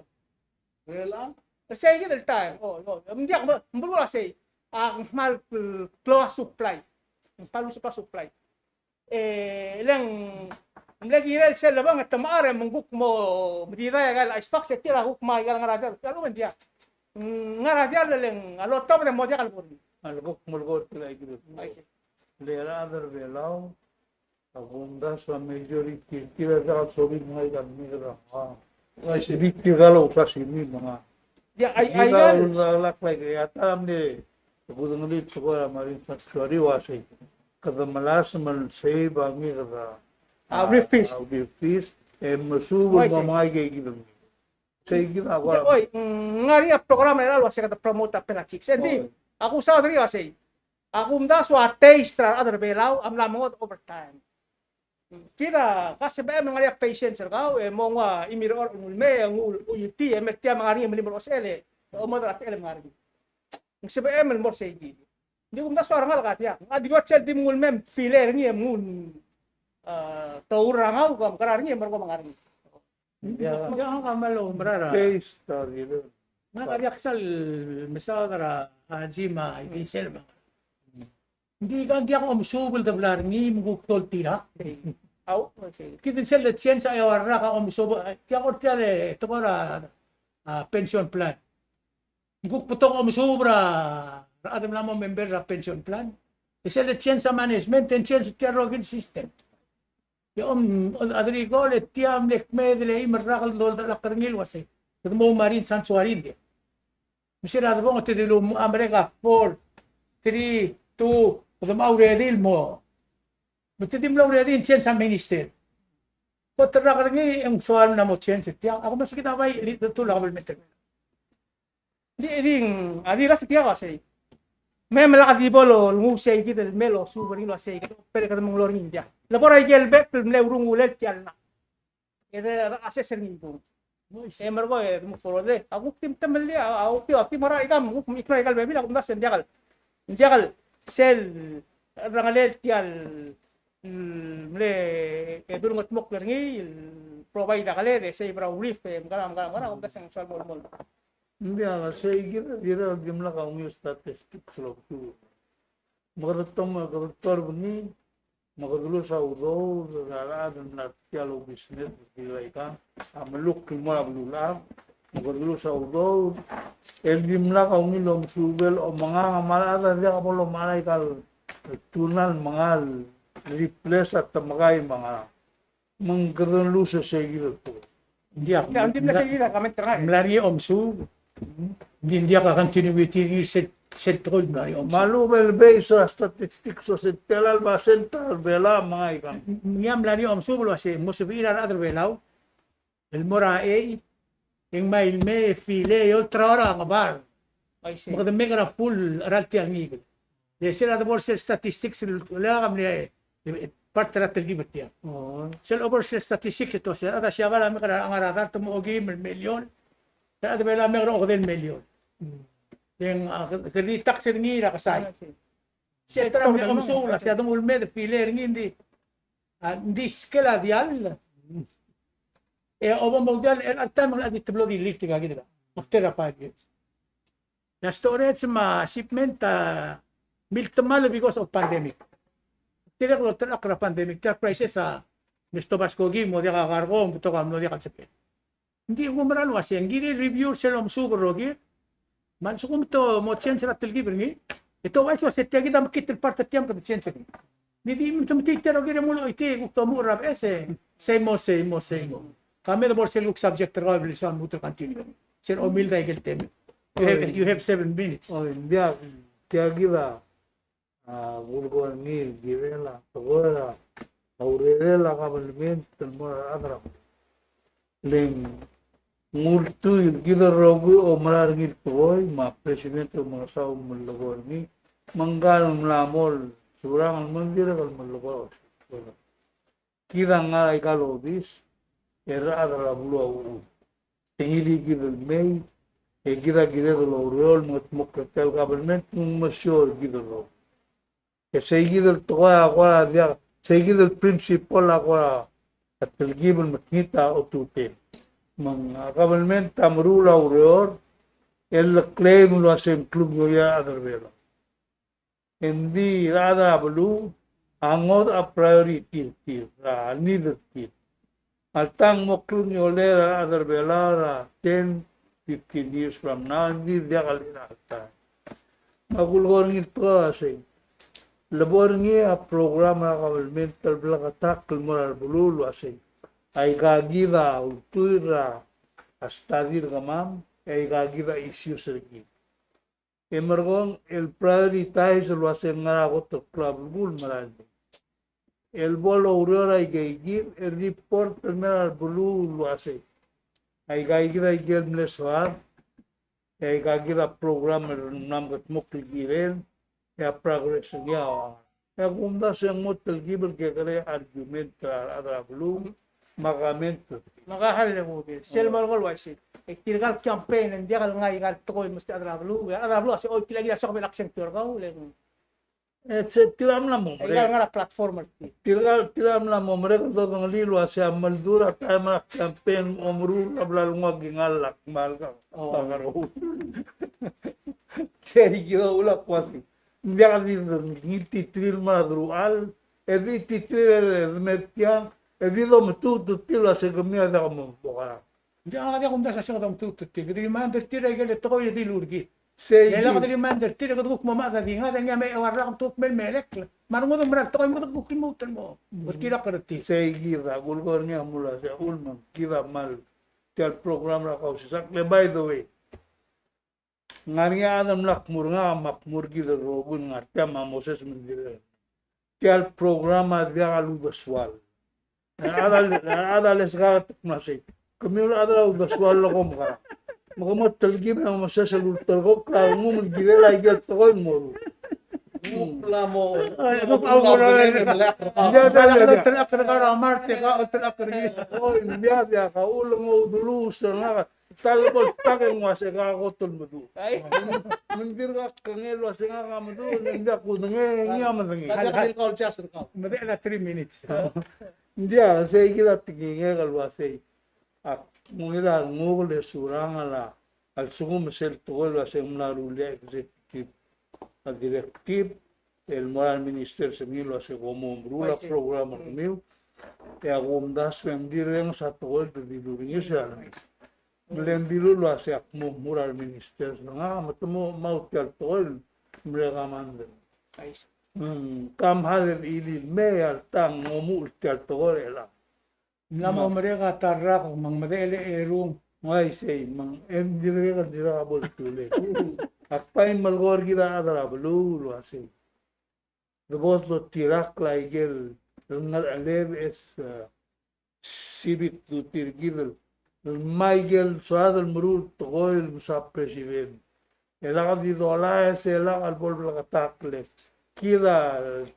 Sei kid el taem. O, o, ng diak, me ng belkul a sei. A kmal klou a supply. Kmal klou a supply. E le ng mle kirel sel lebong e te mechar e me ng kuk mo medidai aika el ice box e tir a kuk mo aika el ngar er a diall. Tia el ume ng diak. Ngar er a diall e le ng a lotobed e mo diak el bo er ngii. A le kuk mo lekot el aike el. Le a rechad er a Belau a kumdasu a majority er tir a diak el sorir el ngar er ngii el mekera. A, di tirka el ousa simi me ng. Ia, ai, ai, a lak, like, a ta el mle kudengelii el tekoi er a Marine Sanctuary el uasei, kede melasem el save a mekera. A, reef fish. A, reef fish, e mesuub el mo mengai aike kid el. Sei kid a kora. Oi, mm, ngar er ngii a program er a el uasei kede promote a pelagic. Sei di, a kusaod er ngii uasei, a kumdasu a taste er a rechad er a Belau a mla mengodech over time. Kid a ka sebechem el ngar er ngii a patience er kau, e mo nguu a chimir er a ongul mei, e nguu a U U T, e me tia me ngar er ngii e melim er a osechel, e omodech er a techel e me ngar er ngii. Ng sebechem el mo er sei kid. Ng di kumdasu a rengalek a diak. A di ko sel di mnguu el mei, fillet er ngii e mnguu, a, tour er a ngau, ko mkera er ngii e merekong me ngar er ngii. Ia, ia, ngak a mlo mera er a. Taste, a, di le. Ngak a diak sal mesaod er a, a, gym a, di sel me. Ng di ka ng diak omesuub el debla er ngii me ng kuk toltirakl. Au, okay. Kid el sel le change a eua el rak a omesuub, diak kora tia el tekoi er a, a, pension plan. Ng kuk betok omesuub er a, er a rechad el mla mo member er a pension plan. E sel le change a management, e ng change tia el rokir el system. E om, a dirk ko le tia mle kmeed el eim el rak el doldak er ngii el uasei, kede mo marine sanctuary el diak. Me se er a debong e te dilu a merek a four, three, two, kede mo ready el mo. Me te di mlo ready e ng change a minister. Kot el rak er ngii e ng soal el mla mo change er tiang. Ak mesa kid a bai el di tuu a kabelment. Di, di, a di rasek tia el uasei. Me, me lak di bo longuu sei kid el me losuub er ngii el uasei kid, pero kede menglou er ngii ng diak. Le bo er a ikel bek el mle urungulel tia el ngar. E de assess er ngii kung. E merekong e de move forward e. A kuk di mtemellii, a, a, a kuk di, a kuk di mera ikang, kuk mle ignore aika el bebil, a kumdasu e ng diak el, ng diak el sel rengelel tia el, mm, mle, e, dulngetmokl er ngii, el provide a keled, e save er a reef, e mekera, mekera, mekera, a kumdasu e ng soal mo, mo. Ng diak, sei kid a dirrek el dimlak a ungil statistics el obengterir. Me kede tong, me kede tong er ngii, me kede lus a udoud er a rechad el mla er tia el business, di ua ikang, a meluk el mo er a beluulechad, me kede lus a udoud, el dimlak a ungil omesuub el omengang, me a rechad a diak bo lomechar aika el tuna el mengal replace a temekai me a ngerang. Me ng kede lus a sei kid el tekoi. Ng diak. Ng di mla sei kid a comment er ngak. Mla er ngii a omesuub. Ng di ng diak a continuity er ngii sel, sel tekoi el mla er ngii a omesuub. Me a lechub el base er a statistics el uasei tela el basent er a Belau a mengai ikang. Ng diak, mla er ngii a omesuub el uasei mo sebechir a rechad er a Belau el mo er a ei, e ng mei el mei e fillet e olterau er a ngebard. Me kede make er a full er a tia el ngikel. Le sel a debo er sel statistics el, le a mle, e, part er a telkib er tiang. Sel over sel statistics e te uasei, a rechad er a Siabal a mekera, a ngar er a dart me a okeim el million. A rechad er a Belau a mekera okedei el million. E ng, a, kede di tax er ngii er a kesai. Sel ta er a mle omesuub el uasei a dengul me de fillet er ngii, ng di, a, ng di skel a diall. E obo mo diall, el, el taem e ng di teblo di lilt er kid er a, after a five years. E a storage me a shipment a miltemall because of pandemic. Tirke el olterekokl er a pandemic, tia el crisis a mle stob a skoki, mo diak a cargo, me betok a mlo diak el sebechel. Ng di kumerang el uasei, ng kired el review sel omesuub el rokir, me a lsekum te mo change er a telkib er ngii, e te ouchais el uasei tia kid a mekngit el part er tiang me kede change er ngii. Di, di, te metitii a rokir e mlo choitii, kuk te omuchel er a beches e sei mo, sei mo, sei mo. Ka me debo er sel kuk subject er kau el bla soam lmuut el continue. Sel omilda ikel temel. You have, you have seven minutes. Oi, ng diak, tia kid a, a, kulekoi er ngii el kirel a tekoi er a urerel a kabelment el mo er a rechad er a Le ng ultuil kid el rokui a oumera er ngii el tekoi, me a president a omengesau el melekoi er ngii, me ngka el mla mo el Surangel me ng dirrek el melekoi. Kid a ngar er aika el obis, e rechad er a beluu a uchul. Te ngilii kid el mei, e kid a kired el oureor el mengetmokl er tia el government, me ng mesiou er kid el rokui. E sei kid el tekoi a kora diak, sei kid el principle a kora telkib el mekngit a otutel. Me ng a government a meruul a ureor el claim el uasei ng klungioia a rechad er a Belau. Engdi a rechad er a beluu a ngodech a priority er tir, a need er tir. Alta ng mo klungiolel a rechad er a Belau er a ten, fifteen years from now, engdi diak el chelecha el taem. Me a kulekoi er ngii el tekoi a sei, le bo er ngii a program er a government el bleketakl el mo er a beluu el uasei, aika kid a ultuil er a study er kemam, aika kid a issues er kid. E merekong el prioritize el uasei ng ngar er a kot el klou a belkul el merael mei. El bo loureor aike kid, el report el mei er a beluu el uasei, aika kid aike el mle soad, e aika kid a program el mla mekedmokl el kirel, e a progress er ngii a ua. E a kumdasu e ng mo telkib el kekerei a argument er a rechad er a beluu, me a comment. Me a hal e ng ungil. Sel mo el uaisei. E tirka el campaign, e ng diak el ngai aika el tekoi el mesterir a rechad er a beluu, e a rechad er a beluu a se, oi, tirka kid a soak el mei el akseng tirka, le ng. E se tirka mla mo merek. Aika el ngar er a platform er tir. Tirka, tirka mla mo merek el dodengelii el uasei a mle dura taem er a campaign, omeruul a bla lenguu a kingall a kmal ka. Oh. Ka kerous. Sei kid a uchul a kuasei. Ng diak di ngiltiterir el mo er a deruchall, e di titerir el mer tiang, e di dometuut er tir el uasei kemiu a diak mo, mo karang. Ng diak, a diak kumdasu a se ng dometuut er tir. Kede demand er tir a ikel tekoi el dilu er kid. Sei kid. E le kede demand er tir e kede kuk mo mechad a di ngak, e ngii a me eua el rak me te kuk mei el melekl. Me a rengud a mera el tekoi me kede kuk lmuut el mo. Mm. Oltirakl er tir. Sei kid a kulekoi er ngii a mle uasei a uchul me ng kid a kmal tia el program er a Kausisechakl. E by the way, ng ngar er ngii a chad el mla kmo er ngak, me a kmo er kid el rokui el ngar tia, me a Moses me ng dirrek. Tia el program a diak a uldesuel. A chad a, a chad a leskak el kmo sei, kemiu el chad er a uldesuel el kom mekerang? Me ke mo telkib e ng mo sesei el ulterekokl a rengum el kirel aike el tekoi el moruul. Ng mla mo. Ai, ng mla mo. Ng mla mo. Ng mla mo. Oi, ng diak, diak a uchul e ng ouduluus er ngak. Tal bo el stuck e ng uasei ngak a kot el meduch. Ai. Me ng dirkak kengei el uasei ngak a meduch, ng diak kudengei e ngii a medengei. Medechel a three minutes. Ng diak, sei kid a tekingek el uasei, ak ungil a renguk el surang a lsekum sel tekoi el uasei ng mla rullii a executive, a directive, el mo er a reminister er ngii el uasei kom mo meruul a program er kemiu. E a kumdasu e ng di renges a tekoi el te dilu er ngii sel. Me le ng dilu el uasei ak mo mo er a reminister er ngak me te mo mau tia el tekoi el mle command. Mm, kam hal el chilil mei, alta ng omuchel tia el tekoi er chelechang. Ng mla mo merek a ta el rak me ng medechel e erung. Ng uaisei, me ng, e ng dirrek el dirrek a bo el too late. Ak bai melekoi er kid a chad er a beluu el uasei, de bo doltirakl a ikel ngerecheled e, eh, civic duty er kid el, el mei ikel soad el meruul tekoi el msa president. E lak di dolaes, e lak el bo el bleketakl e kid a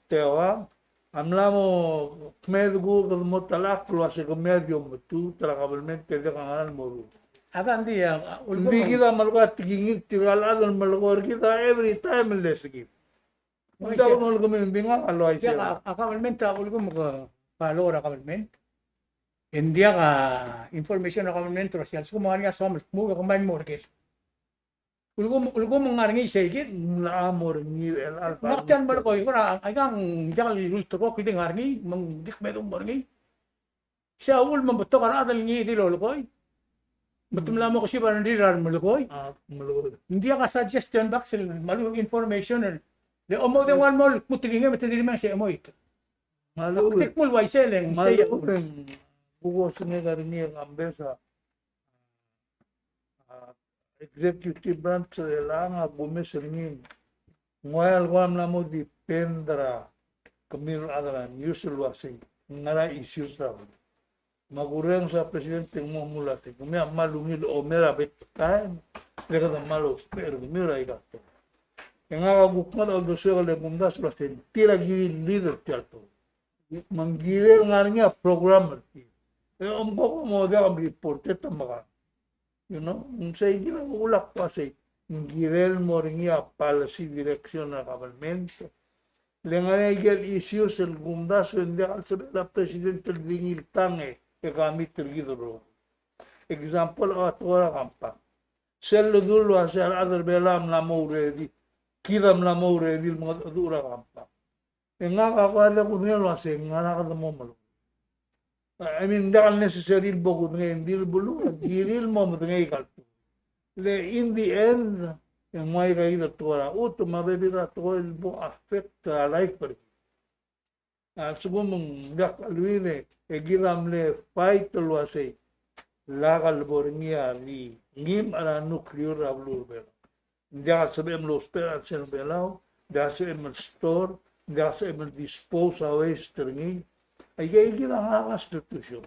teua a mla mo kmeed kuk el mo telechakl el uasei kemiu a di ometuut er a kabelment e diak a ngerang el moruul. A ta ng di, a, a, ng di kid a melekoi a tekingir tirka el chad el melekoi er kid a every time el leskid. Ng diak a ulekum ng di ngar er a uaisei. Diak a, a kabelment a ulekum ke follow er a kabelment. E ng diak a information er a kabelment er a sel lsekum ng ngar er ngii a soam el kmo ke kemam mo er ker. Ulekum, ulekum ng ngar er ngii sei kid. Ng mla mo er ngii el, el, ngak tia el melekoi, kora, aikang diak el ulterekokl el di ngar er ngii, me ng di kmedung mo er ngii. Sei a uchul me ng betok a rechad el ngii di lolekoi. Me te mla mo kesib a rengrir a remelekoi. A, melekoi. Ng diak a suggestion box el, me a lechub e ng information el, le omodenguang el mo kmu tekingem me te di remeng sei chemoit. Me a lechub e, ak di kmu el uaisei le ng sei a uchul. Me a lechub e ng kuk osengek a rengrir a Kambes a a executive branch er chelechang a kumes er ngii. Ng ua el kora mla mo depend er a kemiu el chad er a news el uasei ng ngar er a issues er a beluu. Me a kurrenges er a president e ng mo mle uasei kemiu a kmal ungil omer a bek el taem le kede kmal ousbech er kemiu er aika el tekoi. E ngak a kuk ngar er a uldesuek el kumdasu el uasei tir a kirir el leader er tia el tekoi. Me ng kirel ngar er ngii a program er tir. E omko kom mo diak a report e te mekang. You know, ng sei kid a uchul a kmo sei, ng kirel mo er ngii a policy direction er a government. Le ngar er ngii a ikel issues el kumdasu e ng diak el sebechel a president el di ngii el tang e commit er kid el rokui. Example, a tekoi er a Compact. Sel ledu el uasei a rechad er Belau a mla mo ready, kid a mla mo ready el mengedecheduch er a Compact. E ngak a kuk di kudengei el uasei ngera kede mo melekoi. I mean, diak el necessary el bo kudengei, ng di le beluu, di le mo medengei a ikal tekoi. Le in the end, e ng ua ika kid el tekoi er a chutem, me a bebil er a tekoi el bo affect er a life er kid. A lsekum ng diak a lluich e kid a mle fight el uasei lak el bo er ngii a di ngii me a nuclear er a beluu er a Belau. Ng diak el sebechem el ousbech er a chelsel Belau, ng diak el sebechem el store, ng diak el sebechem el dispose a waste er ngii. Aike, aike kid a ngar er a Constitution.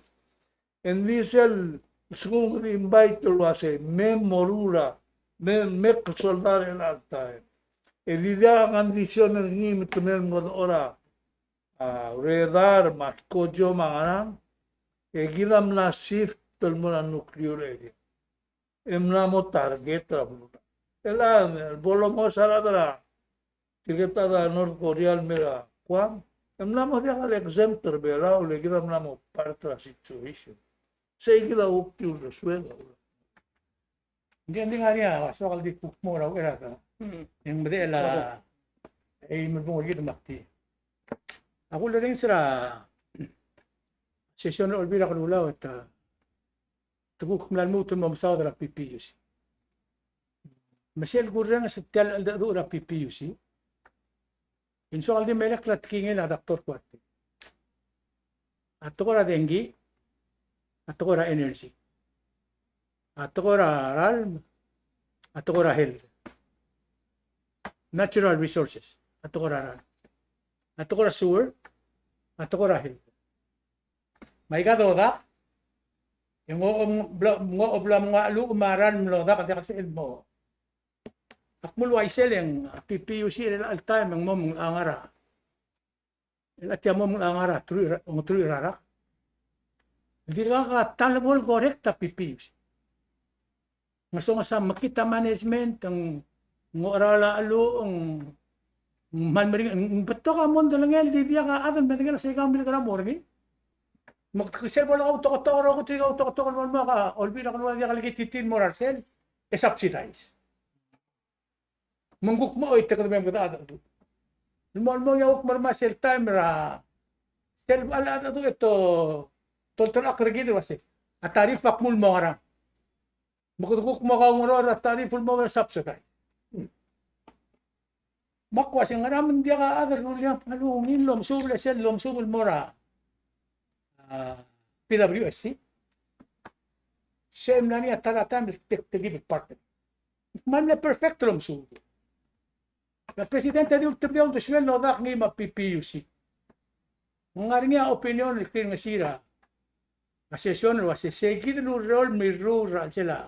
E ng di sel lsekum ng di invite el uasei me moruul a, me, me klsoldau er chelecha el taem, e di diak a condition er ngii me te mei el mengedecheduch er a, a, radar me a kodioom a ngerang, e kid a mla shift el mo er a nuclear area. E mla mo target er a beluu. E le bo lomes a rechad er a, tirke el chad er a North Korea el mei er a Guam, e mla mo diak el exempt er a Belau, le kid a mla mo part er a situation. Sei kid a kuk di uldesuel. Ng di, ng di ngar er ngii a soak el di kuk mo er a uchei er a, hmm, e ng medechel a, e, me bo kid me ak di. A kulerrenges er a session er a Olbiil er a Kelulau e te, te kuk mla lmuut el mo mesaod er a PPUC. Me sel kurrenges er tia el cheldecheduch er a PPUC, e ng soak el di melekoi a tekingel a Doctor Kuartei. A tekoi er a dengki, a tekoi er a energy, a tekoi er a ralm, a tekoi er a health. Natural resources, a tekoi er a ralm. A tekoi er a sewer, a tekoi er a health. Me aika dodak, e ng, ng, bla, ng, bla, ng, a lluich me a ralm el dodak, diak el mo. Ak mle uaisei e ng PPUC er chelecha el taem e ng mo mengelechang er a, el tia mo mengelechang er a truich, ongeteruich er a rak. Dirkak a ta el bo el correct a PPUC. Ng ngesonges a mekngit a management, ng, ng ocherau a lluich, ng, ng kmal meringel, ng betok a mondai el di diak a chad el medengei el sei kau mle kora mo er ngii. Me sel bo le kau toketok er a okot, kau toketok el mo, me a Olbiil er a Kelulau a diak el kititii el mo er a sel, e subsidize. Me ng kuk mo choit e kede mei me kede cheldecheduch. El mo, el mo, a kuk mo er a sel taem er a, sel bo el cheldecheduch e te, te olterekokl er kid el uasei, a tariff a kmo ng mo ngerang. Me kede kuk mo kaungeroel er a tariff el mo subsidize. Me ak uasei ngera me ng diak a chad el rullii a kmal ungil el omesuub, e sel lomesuub el mo er a, a, PWSC. Sei a mla er ngii a ta er a taem el te, te kid el partner. Me ng mle perfect el omesuub. Me a president a di ultebedii a uldesuel el dodak ngii me a PPUC. Ng ngar er ngii a opinion el klengesii er a, a session el uasei sei kid el ureor el mirruul er a chelsel a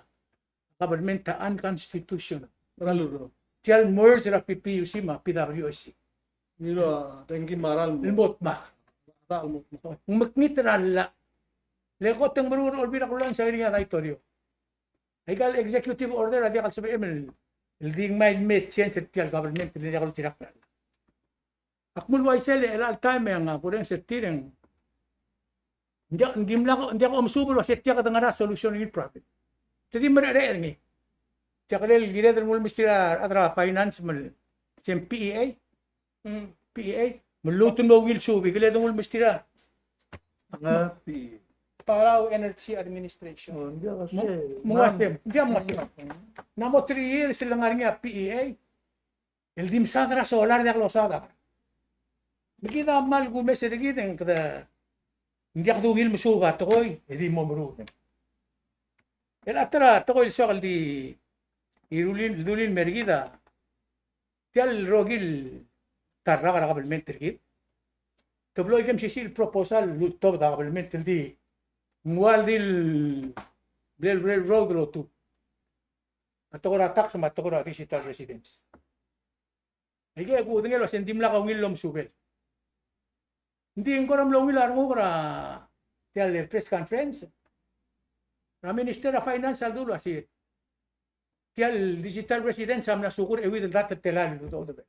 government a unconstitutional. Tia el merge er a PPUC me a PWSC. Ngii a dengki me a ralm el mo dmak. Ng mekngit er a llach. Le kot e ng meruul er a Olbiil er a Kelulau e ng sain er ngii a daitorio. Aika el executive order a diak el sebechem el, el di ngmai el me change er tia el government el diak el oltirakl. Ak mle uaisei e chelecha el taem e ng kurrenges er tir e ng diak, ng dimlak, ng diak omesuub el uasei tia kede ngar er a solution er ngii el problem. Te di mereched er ngii. Tia kirel, kired el mo mesterir a rechad er a finance me a, se el PEA. Mm. PEA, me lmuut el mo ungil suub, e kele de nguu el mesterir a, a, PEA. Palau Energy Administration. Oh, ng diak a se. Mo, mo uasei, ng diak mo uasei. Ng mo three years el ngar er ngii a PEA el di mesaod er a solar, diak losaod a. Me kid a kmal kumes er kid e ng kede, ng diak dungil mesuub a tekoi, e di mo meruul. El a ta er a tekoi el soak el di, di rullii, rullii el mer kid a tia el rokui el ta el rak er a kabelment er kid. Te blo ikem sisiich el proposal el ultobed a kabelment el di ng ua di el, el railroad el otub. A tekoi er a tax me a tekoi er a digital residence. Aike a kudengei el uasei ng dimlak a ungil el omesubel. Ng di ng kora mlo ungil a renguk er a tia el press conference er a Minister er a Finance a ledu el uasei tia el digital residence a mla sukur e euid el dart el telael el udoud er a Belau.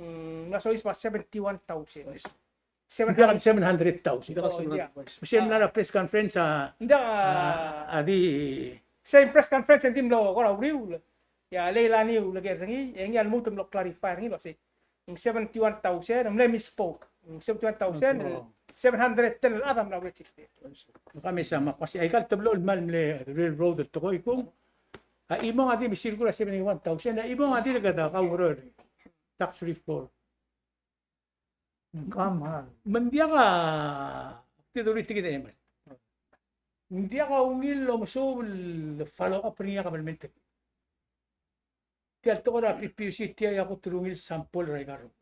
Mm, ng mla soiseb a seventy-one thousand. Seven hundred. Ng diak a seven hundred thousand. Oh, ng diak. Me sel mla er a press conference a, ng diak a, a di. Sel press conference e ng di mlo kora uriul. E a Leilani a uleker er ngii, e ngii a lmuut el mlo clarify er ngii el uasei ng seventy-one thousand, ng mle misspoke. Ng seventy-one thousand, seven hundred ten el chad a mla register. Ka mesa me ak uasei aika el teblo el kmal mle railroad el tekoi kung. A chimong a di mesiou er a seventy-one thousand, a chimong a dirk kede kaureor er a tax reform. Ng kmal. Me ng diak a, kid a uriul er kid e mei. Ng diak a ungil el omesuub el follow up er ngii a kabelment. Tia el tekoi er a PPUC tia a kot el ungil sample er aika el rokui.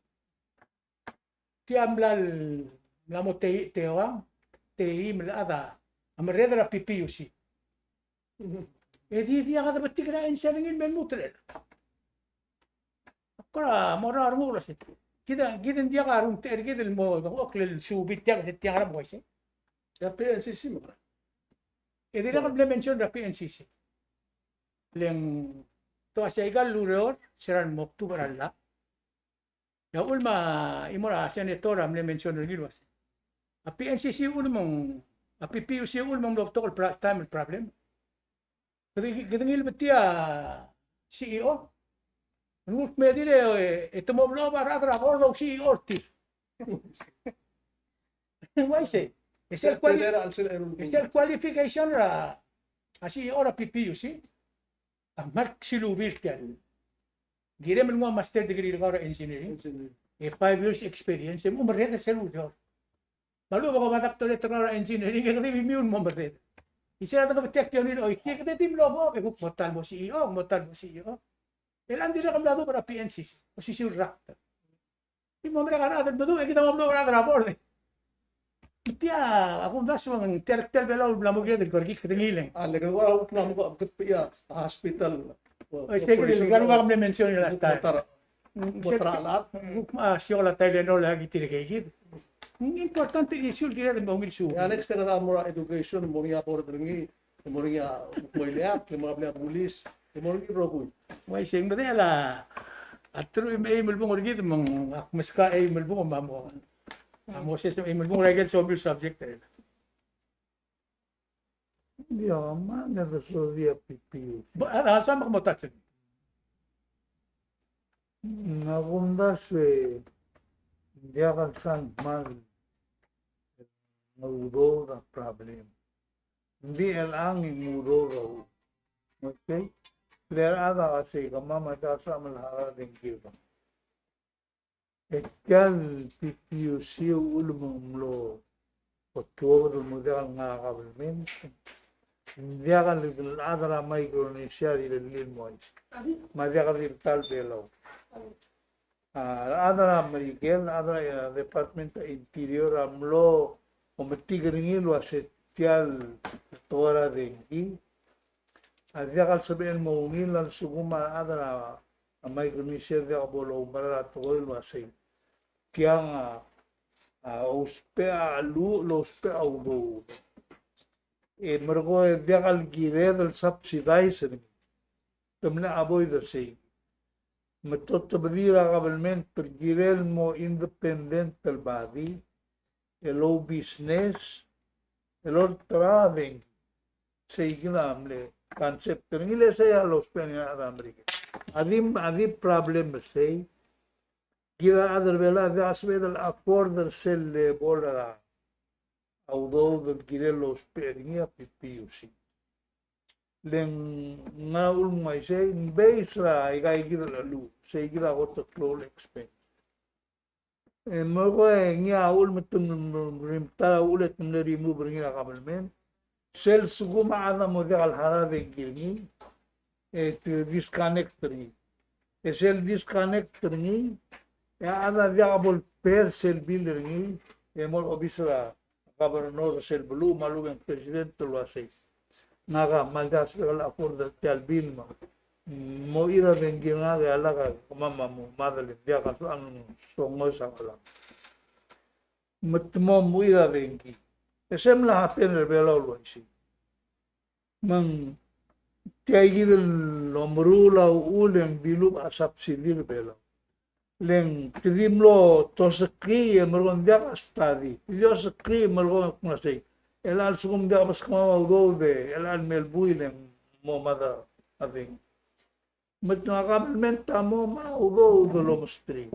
Tia a mla, mla mo tei, teuang, teim el chad a merreder er a PPUC. E di diak a debetik er a answer er ngii el me lmuut er a. Ak kora mo er a renguk el uasei, kid a, kid a ng diak a rungtech er kid el mo, mo klel suub er tiang, tiang er a mo uaisei. E a PNCC me a kora. E dirrek el mle mention er a PNCC. Le ng tua se aika el ureor, se er a mo October a llach. E a uchul me a chimo er a senator a mle mention er ngii el uasei a PNCC a uchul me ng, a PPUC a uchul me ng mlo betok el pra-, time el problem. Kede, kede ngilbedii a CEO. Ng kuk me dirrek e, e te mo blechob a rechad er a board el CEO er tir. Ng uaisei. E sel quali-, e sel qualification er a, a CEO er a PPUC a kmal silubii er tia el. Kirem el nguu a master degree er kau er a engineering. Engineering. E five years experience, e mo merreder er sel ureor. Me a lechub e ke ua doctorate er kau er a engineering, e kede di miu el mo merreder. Isei a dengke betik a tia el ongil, oi, kede di mlo mo, e kuk mo ta el mo CEO, mo ta el mo CEO. E ng dirrek el mla duubech er a PNCC, osisiu el rakt. Di mo merek a rechad el meduch, e kid a mo meduch er a rechad er a board. Tia a kumdasu e ng tia el, tia el Belau el mla mo kired el kerekikl er ngii el. A le kede ua, ua, ua, a hospital. Oi, se kid el, kede ua mle mention er a last time. Kuk, a, siokel a Tylenol a ki tirke kid. Ng important el issue el kired el mo ungil suub. E a next e kede mo er a education, mo er ngii a board er ngii, mo er ngii a, mo er ngii a police, mo er ngii a rokui. Uaisei, ng medechel a teruich me a eim el bung er kid me ng ak meskau a eim el bung me a mo. A mo sesei me a eim el bung er a ikel somiu el subject er a. Ia, me a ngeso di a PPUC. Ba, a, a, sa me ke mo touch. Ng a kumdasu e ng diak el sang kmal ng udoud a problem. Ng di chelechang e ng udoud a u-. Okay? Le a rechad a uasei kemam a diak a sebecham el harau a dengki er kemam. E tia el PPUC a uchul me ng mlo otuobed el mo diak el ngar er a government. Ng diak el chad er a Micronesia a rirellii el mo uaisei. Me a diak di el ta el Belau. A rechad er a Merikel, a rechad er a Department er a Interior a mlo ometik er ngii el uasei tia el tekoi er a dengki a diak el sebechel el mo ungil a lsekum a rechad er a Micronesia a diak bo loumerang er a tekoi el uasei tiang a, a ousbech a cheluch, el ousbech a udoud. E merekong e diak el kired el subsidize er ngii. Te mle avoid er sei. Me te otobedii er a government el kirel el mo independent el body, el oubusiness, el olterau a dengki. Sei kid a mle concept er ngii el sei a lousbech er ngii a rechad er a Merikel. A di, a di problem er sei, kid a rechad er a Belau a diak sebeched el afford er sel level er a udoud el kirel el ousbech er ngii a PPUC. Le ng a uchul me ng uaisei, ng base er aika kid el cheluch, sei kid a kot el klou el expense. E mo ko e ngii a uchul me te mle, mle, mle, mle remove er ngii er a government. Sel lsekum a chad a mo diak el harau a dengki er ngii, e te disconnect er ngii. E sel disconnect er ngii, e a chad a diak bo le pay er sel bill er ngii, e mo er a obis er a governor er sel beluu me a lechub e ng president el uasei, ngak a kmal diak el sebechek el afford er tia el bill me ng mo er a dengki er ngak e a lak a kemam a mo mad el diak a soam ng songos a ngelang. Me te mo mo er a dengki. E se mla happen er a Belau el uaisei. Me ng tia kid el omeruul a uchul e ng dilubech a subsidy er a Belau. Le ng te di mlo tosekii e merekong diak a study. Te di osekii e merekong e kmo sei, chelecha el lsekum diak a beskemam a udoud e chelecha el me el buil e ng mo mad a dengki. Me te ngak a government a mo me a udoud el omesterir.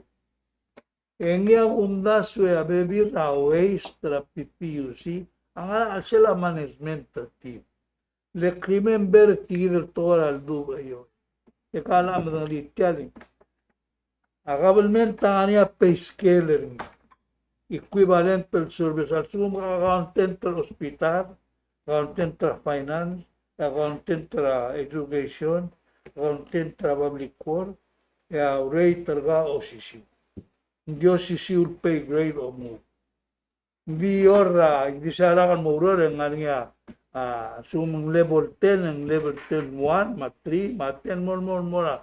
E ngii a kumdasu e a bebil er a waste er a P P U C a ngar er a chelsel a management er tir. Le kemam a ber tia kid el tekoi er a leduubech er eou. E kau a medengelii tia el, a government a ngar er ngii a pay scale er ngii. Equivalent el service, a lsekum ke accountant er a hospital, accountant er a finance, accountant er a education, accountant er a public work, e a rate er kau a osisiu. Ng di osisiu el pay grade el move. Ng di er a, ng di sel lak el mo oureor e ng ngar er ngii a, a, lsekum ng level ten, e ng level ten one, me a three, me a ten, mo, mo, mo er a,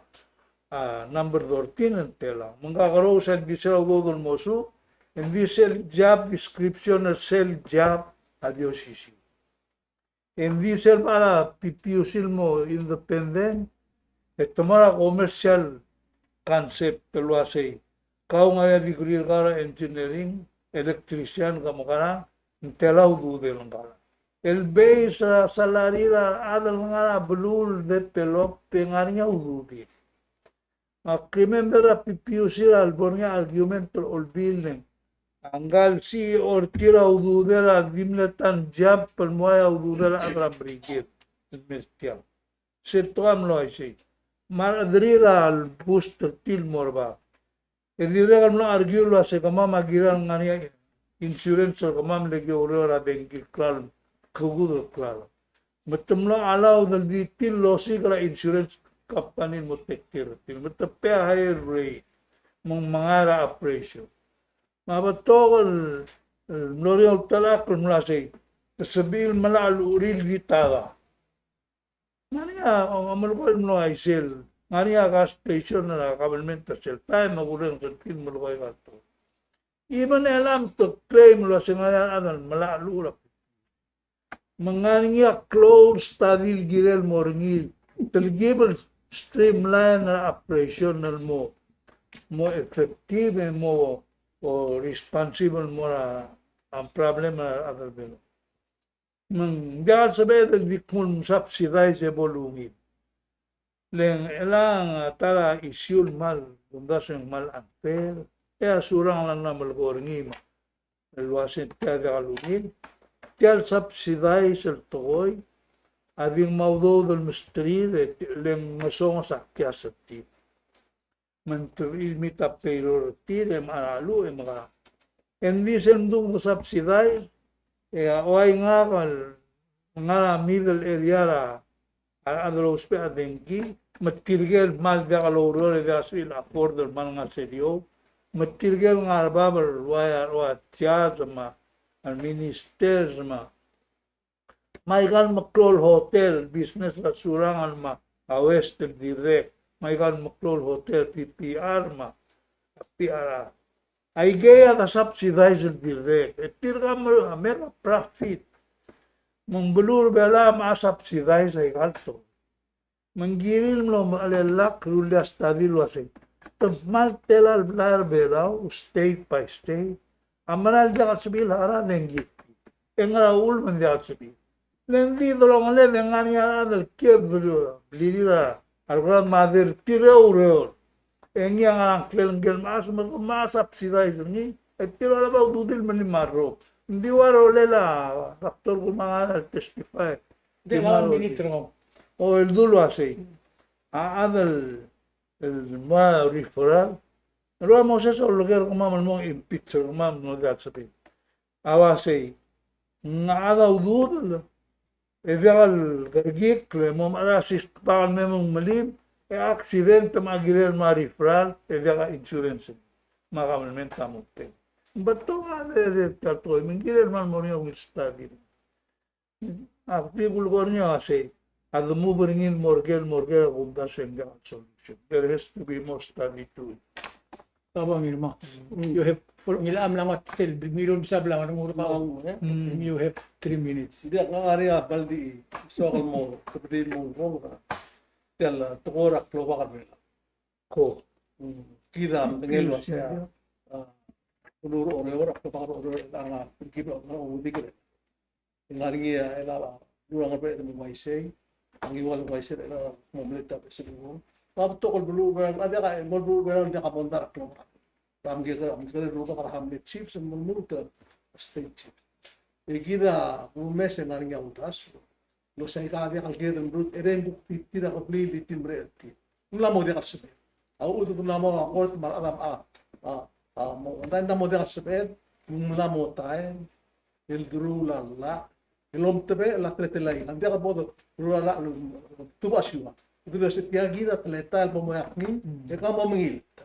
a, number thirteen, e ng telang. Me ng kakerous e ng di sel udoud el mosuk, e ng di sel job description er sel job a di osisiu. E ng di sel bo er a P P U C el mo independent, e te mo er a commercial concept el uasei, kau ng ngar er ngii a degree er kau er a engineering, electrician, ke mekerang, ng tela a ududel ngkal. El base er a salary er a rechad el ngar er a beluu el develop, e ng ngar er ngii a ududel. Ak remember a P P U C er a lebo er ngii a argument er a Olbiil e ng, a ngka el C E O er tir a ududel a di mle tang jump el mo ua a ududel a chad er a Merikel el mei er tiang. Se el tekoi a mlo uaisei. Me a rechederir a boost er tir el mo er bab. E dirrek el mlo argue el uasei kemam a kirel ngar er ngii a insurance er kemam el ki oureor er a dengki el klalo, kuk el klalo. Me te mlo allowed el di tir el osiik er a insurance company el mo take care er tir. Me te pay a higher rate. Me ng mengai er a operation. Me a betok el, el mlo er ngii a ultelechakl el mlo uasei, te sebechir el melai a urerir el kitada. Ng ngar er ngii a, a, a melekoi el mlo uaisei. Ng ngar er ngii a gas station er a government er sel taem, me a kurrenges er tir el melekoi a gas station. Even el a mle claim el uasei ng ngar er ngii a rechad el melai a urerir. Me ng ngar er ngii a klou el study el kirel mo er ngii, telkib el streamline er a operation el mo, mo effective, e mo, o responsible mo er a, a problem er a rechad er a Belau. Me ng diak el sebeched el di kmo ng subsidize e bo lungil. Le ng chelechang a ta er a issue el kmal, kumdasu e ng kmal unfair, e a Surangel a mla melekoi er ngii me a el uasei tia diak lungil, tia el subsidize el tekoi a di ngmai a udoud el mesterir, e le ng ngesonges a kias er tir. Me ng te, el mei a payroll er tir, e mechar a cheluch, e mechar. E ng di sel mdu ng subsidize, e a uai ngak el ngar er a middle area er a, a rechad el ousbech a dengki, me tirke el kmal diak loureor e diak sebechir el afford el kmal ngar er sel eou, me tirke el ngar er bab el uai a, ua judge me a, a ministers me a, me aika el meklou el hotel, business er a Surangel me a West el dirrek, me aika el meklou el hotel, P P R me a P R R. Aikei a de subsidize el dirrek. E tirka a me, a make a profit. Me ng beluu er a Belau a subsidize aika el tekoi. Me ng kirir el mlo mechelellakl el rullii a study el uasei, te kmal tela el blai er a Belau, state by state, a mera el diak el sebechir el harau a dengki. E ngera uchul me ng diak el sebechir? Le ng di delongeled e ng ngar er ngii a rechad el kiei el blirir a rekurrenges me a di tir a oureor. E ngii a ngar er a ngklel ngike el mechas me ke mechas a subsidize er ngii, e tir a lebo a ududir el melim a rrok. Ng di ua rolel a doctor Kumangaral el testify. Di ua one minute er ngii. O el dulu a sei. A chad el, el mo referral, El ua Moses a uleker er kemam el mo impeach er kemam el mo diak el sebechir. A uasei, ng chad a ududel, e diak el kerekikl el mo mechar a six pack el me mong melim, e accident me a kirel mo referral, e diak a insurance me a government a mo pay. Ng betok a de, de, tia el tekoi, me ng kirel me ng mo er ngii a ungil study. Ak di kulekoi er ngii a sei, a de move er ngii el mo er ker, mo er ker, a kumdasu e ng diak a solution. There has to be more study to it. Kaba ngii me. Mm. You have, for, ngii a mla ngat sel, ngii el msa bla ngat nguu er kau. Mm. You have three minutes. Diak, ng ngar er ngii a baldi, soak el mo, sebedii el mo nguu, tia el tekoi er a klobak er a Belau. Ko. Mm. Kid a medengei el uasei a, a, beluu er a Oreor, a klobak er a Oreor, a, a, kid a, a, a, Ng ngar er ngii a, el a, a, beluu er a Ngerbeched el uaisei, a Ngiwal el uaisei, el a, mo mle ta, se beluu. Me a betok el beluu er a, a diak a, mo beluu er a, diak a mondai er a klobak. Me a mle, a mle rubak er a hamlet chiefs, me a lmuut a state chief. E kid a kumes e ng ngar er ngii a uldasu. Lo sei ka diak el kired el mrut, e ng kuk tir a kebliil el di tir el mereched er tir. Ng mla mo diak el sebeched. A uchul me ng mla mo a court me a rechad a, a, a, mo, ng mla mo diak el sebeched, ng mla mo taem el deruul a llach el omtebechel a teletelel a ika. Ng diak bo deruul a llach el tubech a siukang. Kede se tia kid a teletael el bo mo eakngii, e ka mo mengilt.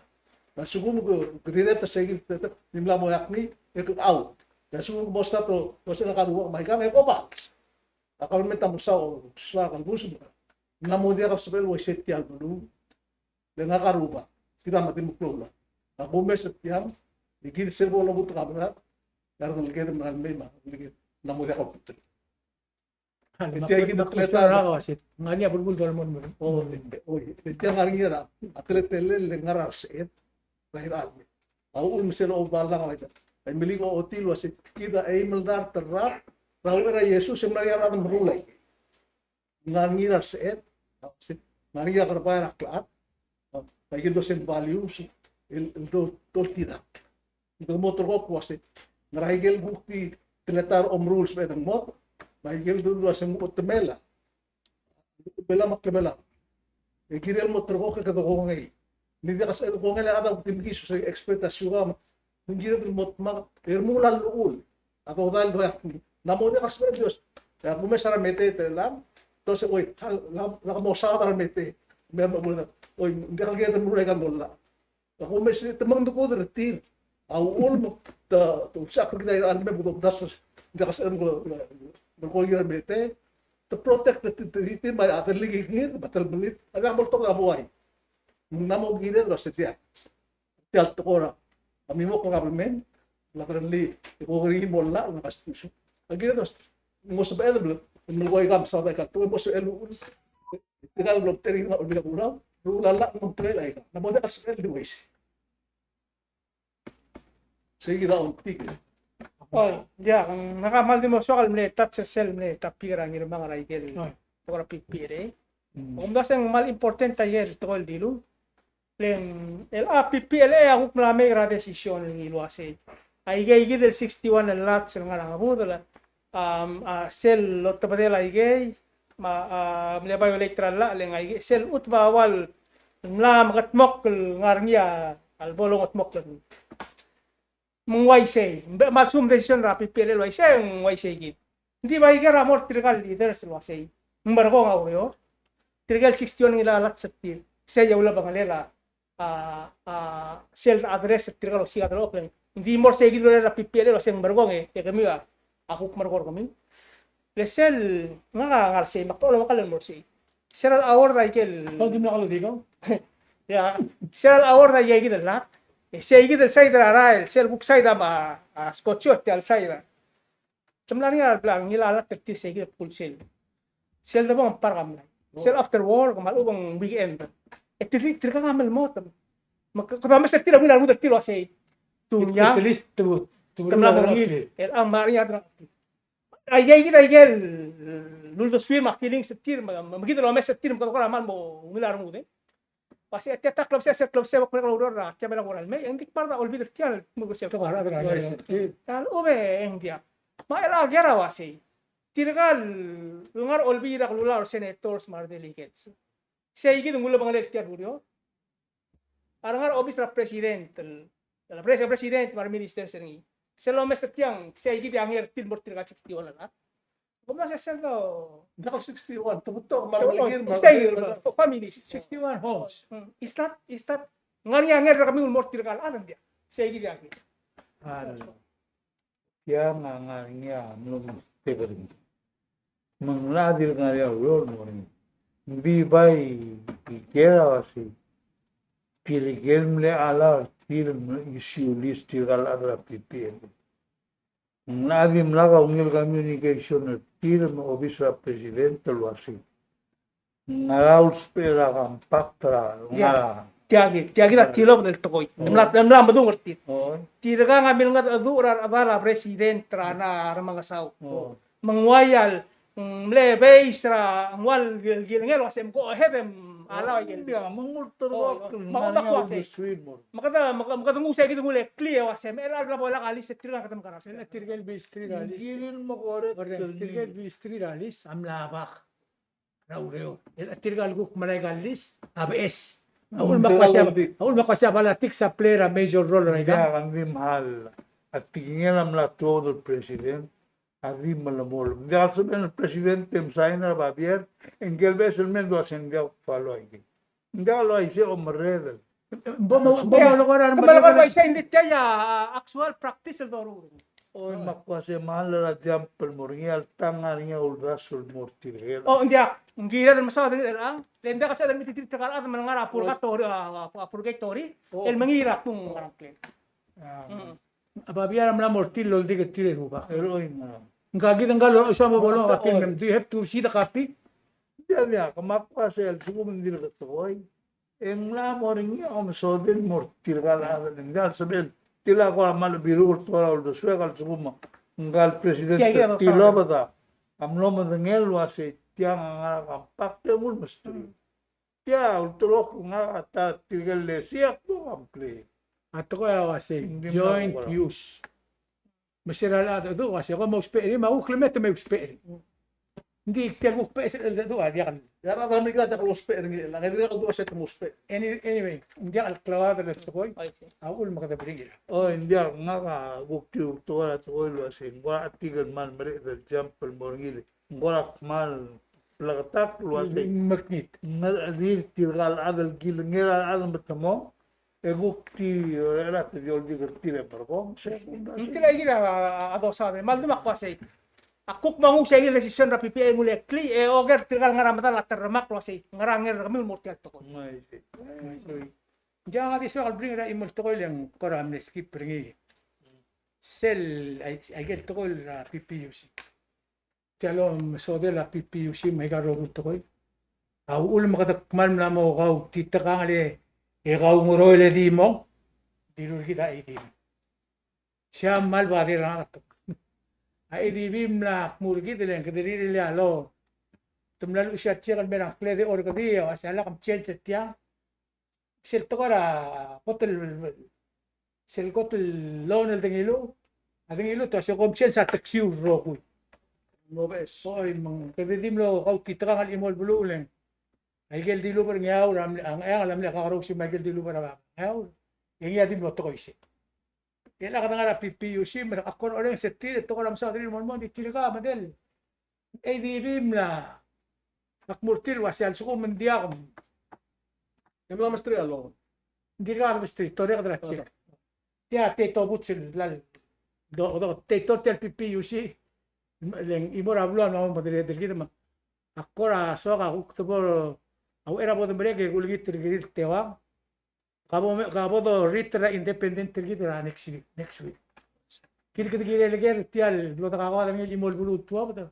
A lsekum ke, ke dirrek el se kid a teletelel, ng mla mo eakngii, e ke out. A lsekum ke mo start el, mo se ngak a rubak me a ika, e ke oba. A kabelment a mo saul, soak el bus, ng mla mo diak el sebechel el uaisei tia el beluu. Le ngak a rubak, kid a mla di meklou el llach. A kumes er tiang, e kid sel bo lobut er a kabelment, e a rengeleked me a remei me a rengeleked, ng mla mo diak a ultutelel. E tia kid a teletelel. Ng ngar er ngii a belkul el dolemolem. O, e, o, e tia ng ngar er ngii a, a teletelel el ngar er a reseched er a irechar. A uchul me sel oba el llach a, a Imeliik a ochotii el uasei, kid a eim el dart el rak er a uchei er a Jesus e ng ngar er ngii a rechad el meruul a ikei. Ng ngar er ngii er a reseched, ng ngar er ngii er a kerebai er a klechad, me aike el dousbech el values el, el do, doltirakl. Ng mo ulterekokl el uasei, ngera aike el kuk di teletael er a omeruul el sebeched el mo, me aike el dul uasei ng mo temel a, temel a me a temel a. E kirel mo ulterekokl e kede kongei. Ng diak a sebeched el kongei le a chad a kuk di mekiis, se expert a siukang, me ng kired el mo dmak, e remuul a llechul. A dodai el doeak, ng mla mo diak a sebechel el di uasei, e a kumes er a Mete e te, lam, te uasei, oi, lak, lak mo saod er a Mete. Me, me, me, oi, ng diak el kired el meruul aika el mo llach. A kumes e te mengedecheduch er tir. A uchul me te, te ulsisechakl er kid a irechar el mei me kede omdasu, ng diak a sebeched el melekoi er a Mete. Te protect er tir, tir, tir, me a delengekngir, me a telemellel, a diak bo ltobed a buai. Ng mla mo kired el uasei tia. Tia el tekoi er a, a mimokl er a kabelment, el a kerellii, e ko er ngii el mo llach, el a Constitution. A kired el uasei, ng mo sebeched el, el melekoi aika el mesaod aika el tekoi, mo sebechel el uchul, tirka el blo mtechir a Olbiil er a Kelulau, el uchul a llach el mo mtebechel aika. Ng mla mo diak a sebechel el di uaisei. Sei kid a ongtik. Oi, diak, ngak a kmal di mo soak el mle touch er sel mle topic er a Ngirmang er a ikel, oi, tekoi er a P P L A. Mm. Omdasu e ng kmal important a ikel tekoi el dilu. Le ng, el a P P L A a kuk mla make er a decision el ngii el uasei, aike kid el sixty-one el lots el ngar er a ngebudel, um, a, sel lotebedel aikei, me a, a, mle violate er a llach, le ng aikei, sel chutem a ua el mla mekedmokl el ngar er ngii a lebo longetmokl er ngii. Me ng uaisei, me ng kmal sum decision er a P P L A el uaisei, ng uaisei kid. Ng di bai ker a mo er tirka el leaders el uasei, ng merekong a ureor. Tirke el sixty-one el ngar er a lots er tir, sei a ulebengelel a, a, a, sel address er tirka el osiik a delengchokl. Ng di mo er sei kid el ureor er a P P L A el uasei ng merekong e, e kemiu a, a kuk merekong er kemiu. Le sel, ngak a ngar sei, me ak dmu el omekall el mo er sei. Sel award a ikel. Kau di mla kalo di kau? Ya, sel award a ikei kid el llach. E sei kid el side er a rael, sel kuk side a, a, Scotch, tia el side a. Te mla er ngii a bla ngilai a llach er tir sei kid el bkul sel. Sel debong park a mlai. Sel after work, me a lechub e ng weekend. E tir, tirka a melemolem. Me ke, kede omes er tir a ungil a rengud er tir el uasei. Tung ya. At least te, te, te mla mo er ngii. El a mla er ngii a Aikei kid a ikel uldesuir me a feelings er tir, me, me kid el omes er tir, me kede kora kmal mo ungil a rengud e. Uasei tia a klebesei, se klebesei, bo kmerek el oureor er a kiamel a kora el mei, e ng di kmal a olbiil er tia el mo klebesei. Te kora, te kora. A lechub e ng diak. Me a chelecha el ker a uasei, tirka el ngar er a olbiil er a kelulau el senators me a redelegates, sei kid ng ulebengelel tia el ureor. a re ngar er a obis er a president, el, el pres-, president me a re minister er ngii. Sel omes er tiang, sei kid a nger er tir el mo er tirka el sixty-one el chad. Kom mla sesei el do. Ng diak el sixty-one, te betok, me a, oh, oh, me a, sixty-one, oh. Mm, is that, is that, ng ngar er ngii a nger er kemiu el mo er tirka el chad, ng diak. Sei kid a nger. A, tiang a ngar er ngii a mlo mesterir. Me ng locha dirk ngar er ngii a ureor el mo er ngii. Ng di bai, di ker a uasei, tirke el mle allow er tir el mo issue list er tirka el chad er a P P L. Ng locha dimlak a ungil communication er tir me a obis er a president el uasei, ngera a usbechel er a compact er a, yeah, ngera. Tia kid, tia kid a tilobed el tekoi. Oh. Ng mla, ng mla medung er tir. Oh. Tirka a milengedecheduch er a rechedal a president er a, na, Remengesau. Oh. Me ng ua el, mm, mle base er a, ng ua el kilengei el uasei go ahead e allow a ikel. Ng diak, me ng ulterekokl, oh, me a kuk uaisei. Me kede, me kede, me kede nguu sei kid el nguu el clear el uasei, me chelecha el bla bo lak a list e tirka kede mekerang. Tirke el base er tir a list. Ng kirel mo correct. Correct. Tirke el base er tir a list a mla bak er a ureor. E tirka el kuk melai a list a beches. A uchul me a kuk uaisei, a uchul me a kuk uaisei a politics a play a major role er a ika. Ng di mle a tekingel a mla tuobed el president a di melemolem. Ng diak el sebechel el president e msain er a babier, e ngike el beches el mei e ng di uasei ng diak follow a ike. Ng diak el uaisei, omerredel. Bo mo, bo mo leko er a, me leko er a uaisei, ng di tia a actual practice el doruul. Oi, me a kuk uaisei, me a lera jump el mo er ngii, alta ng ngar er ngii a uldasu el mo er tirke el. O, ng diak, ng kired el mesaod er ngii er a, le ng diak el sebeched el metitir tirka el chad me ng ngar er a purgatory, a, a, a purgatory, el mengiil er a kung ngar er a ngklel. A. Mm. A babier a mla mo er tir el oldik er tir e rubak. Oi, ng ngar. Ngka kid, ngka el soam a bo lolengit a copy, me do you have to see the copy? Diak, diak, me a kuk uaisei a lsekum ng dirk tekoi, e ng mla mo er ngii a omesodel el mo er tirka el chad, ng diak el sebechel. Tia a kora mle biruk el tekoi er a uldesuek a lsekum ngka el president, tia kid a tilobed a mlo medengei el uasei tiang a ngar er a compact e mul mesterir. Tia, ulterekokl ngak a ta tirke el lesiik a kuk a mle. A tekoi a uasei, ng di mla joint use. Me se er a ledu a uasei, kom ousbech er ngii, me a kuk lemet me ousbech er ngii. Ng di tia el kuk beches el ledu a diak el. E a rechad er a Merikel a diak lousbech er ngii, e a Merikel a diak lousbech. Any-, anyway, ng diak el klaued el tekoi, a uchul me kede bring it up. Oi, ng diak, ngak a kuk di ulterekokl a tekoi el uasei, ng kora tirke el kmal mereched el jump el mo er ngii. Ng kora kmal bleketakl el uasei. Mekngit. Ng di tirka el chad el kilengei er a rechad me te mo. E kuk di, e, er a te di oldik er tir e merekong. Se, ng tirka kid a, a, a dosa de. Me a ldu me a kuk uasei, a kuk mo nguu sei kid el decision er a P P A e ng uleklii, e oker tirka el ngar er a medal a terremakl el uasei, ngera a nger er kemiu el mo er tia el tekoi. Ng uaisei. Ng uaisei. Ng diak a di soak el bring er a chimo el tekoi el ng kora mle skip er ngii. Sel, ai, aike el tekoi er a P P U C. Tia el omesodel a P P U C me aika el rokui el tekoi. A uchul me kede kmal mla mo kautitekangel e kaungeroel e di mong, dilu er kid a A D B. Sei a kmal bother er ngak a tekoi. A A D B a mla kmu er kid el ng kede rirellii a loan. Te mla luchesii a check el mei er a ngkled e orrekedii, a uasei a lak mchange er tiang. Sel tekoi er a kot el, sel kot el loan el dengiluu, a dengiluu te uasei kom sel sa teksiu el rokui. Mo beches. Oi, me ng kede di mlo kautitekangel el chimo el beluu el ng, aike el dilubech er a Ngeaur, a mle, a Ngcheangel a mle kakerous me aike el dilubech er a Ngeaur, e ngii a di mlo tekoi sei. E a kede ngar er a P P U C, me ak kora orrenges er tir, e te kora mesaod er tir el mo, mo di tirka, me ng di el A D B a mla, ak mo er tir el uasei a lsekum ng diak, e mla mesterir a loan. Ng dirkak mesterir, torreked er a check. Tia, tia tobut sel, lal, do, do, tia tor tia el P P U C, le ng chimo er a beluu a mla mo medereder er kid me. Ak kora soak a kuk te bo, a uchei er a bo de merek e kulengit er kid el teuang. Ka bo, ka bo do rit er a independent er kid er a next week, next week. Kid, kid, kirel ker tia el blo dekakoad er ngii el chimo el beluu el tuobed.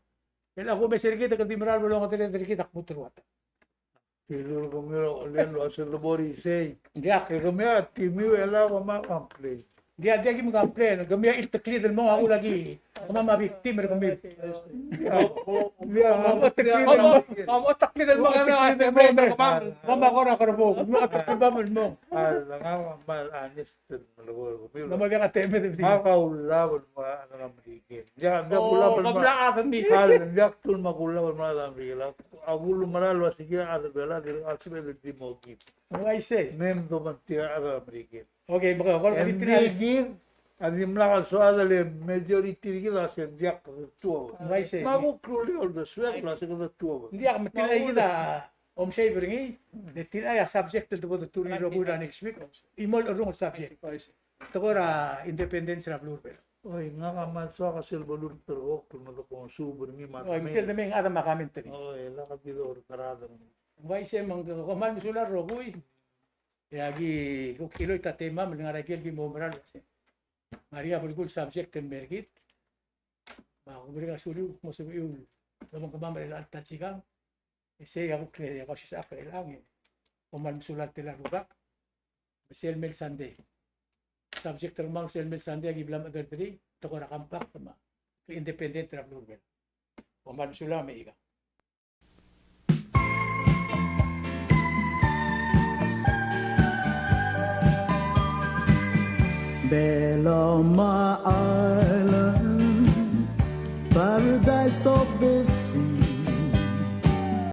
El a kumes er kid, kede di mera el bo longedereder er kid a kmuteruat. Kid el kemiu a olel el uasei el bo er isei. Diak. E kemiu a timiu el a kmal complain. Ng diak, diak ki meng complain, kemiu a ilteklid el mong a uchul a ki. Kemam a victim er kemiu. Kemam a ilteklid el mong. Kemam a ilteklid el mong. Kemam a kora kerebong. Kemam a ilteklid el mong. Ng diak a temed. Ng diak a ulab el mong a Merikel. Ng diak, ng diak ulab el mong. Ng diak ulab el mong a Merikel. A kulumera el ua se kid a chad er a Belau a sebeched el di mo kid. Ng uaisei. Mem dobengterir a Merikel. Okay, baka, kora. Ng di kid a dimlak el soad el majority er kid a se ng diak kede tuobed. Ng uaisei. Me a kuk rullii a uldesuek el ua se kede tuobed. Ng diak me tirka kid a omsei er ngii, le tirka a subject el debo de turn er a rokui er a next week. Chimo el cherrungel subject. Tekoi er a independence er a beluu er a Belau. Oi, ngak a kmal soak a sel beluu er a Terekokl me de kongsuub er ngii me a. Oi, me sel de mei e ng chad me a comment er ngii. Oi, lak a di dor er a rechad er ngii. Ng uaisei me ng kmal mesulang el rokui. E aki kuk chiloit a temam el ngar er a ikel ki mo mera el uasei. Ngar er ngii a belkul subject el mer kid. Me a kumerang a suliu el kmo sebechiu el obengkemam er chelecha el ta el sikang. E sei a kuk le, e kau sisechakl er chelechang e. Kom kmal mesulang el tela el rubak. Me sel mei el Sunday. Subject er kemam sel mei el Sunday a ki bla mechederderii, tekoi er a compact me a independent er a beluu er a Belau. Kom kmal mesulang me chika. Beloma Island, paradise of this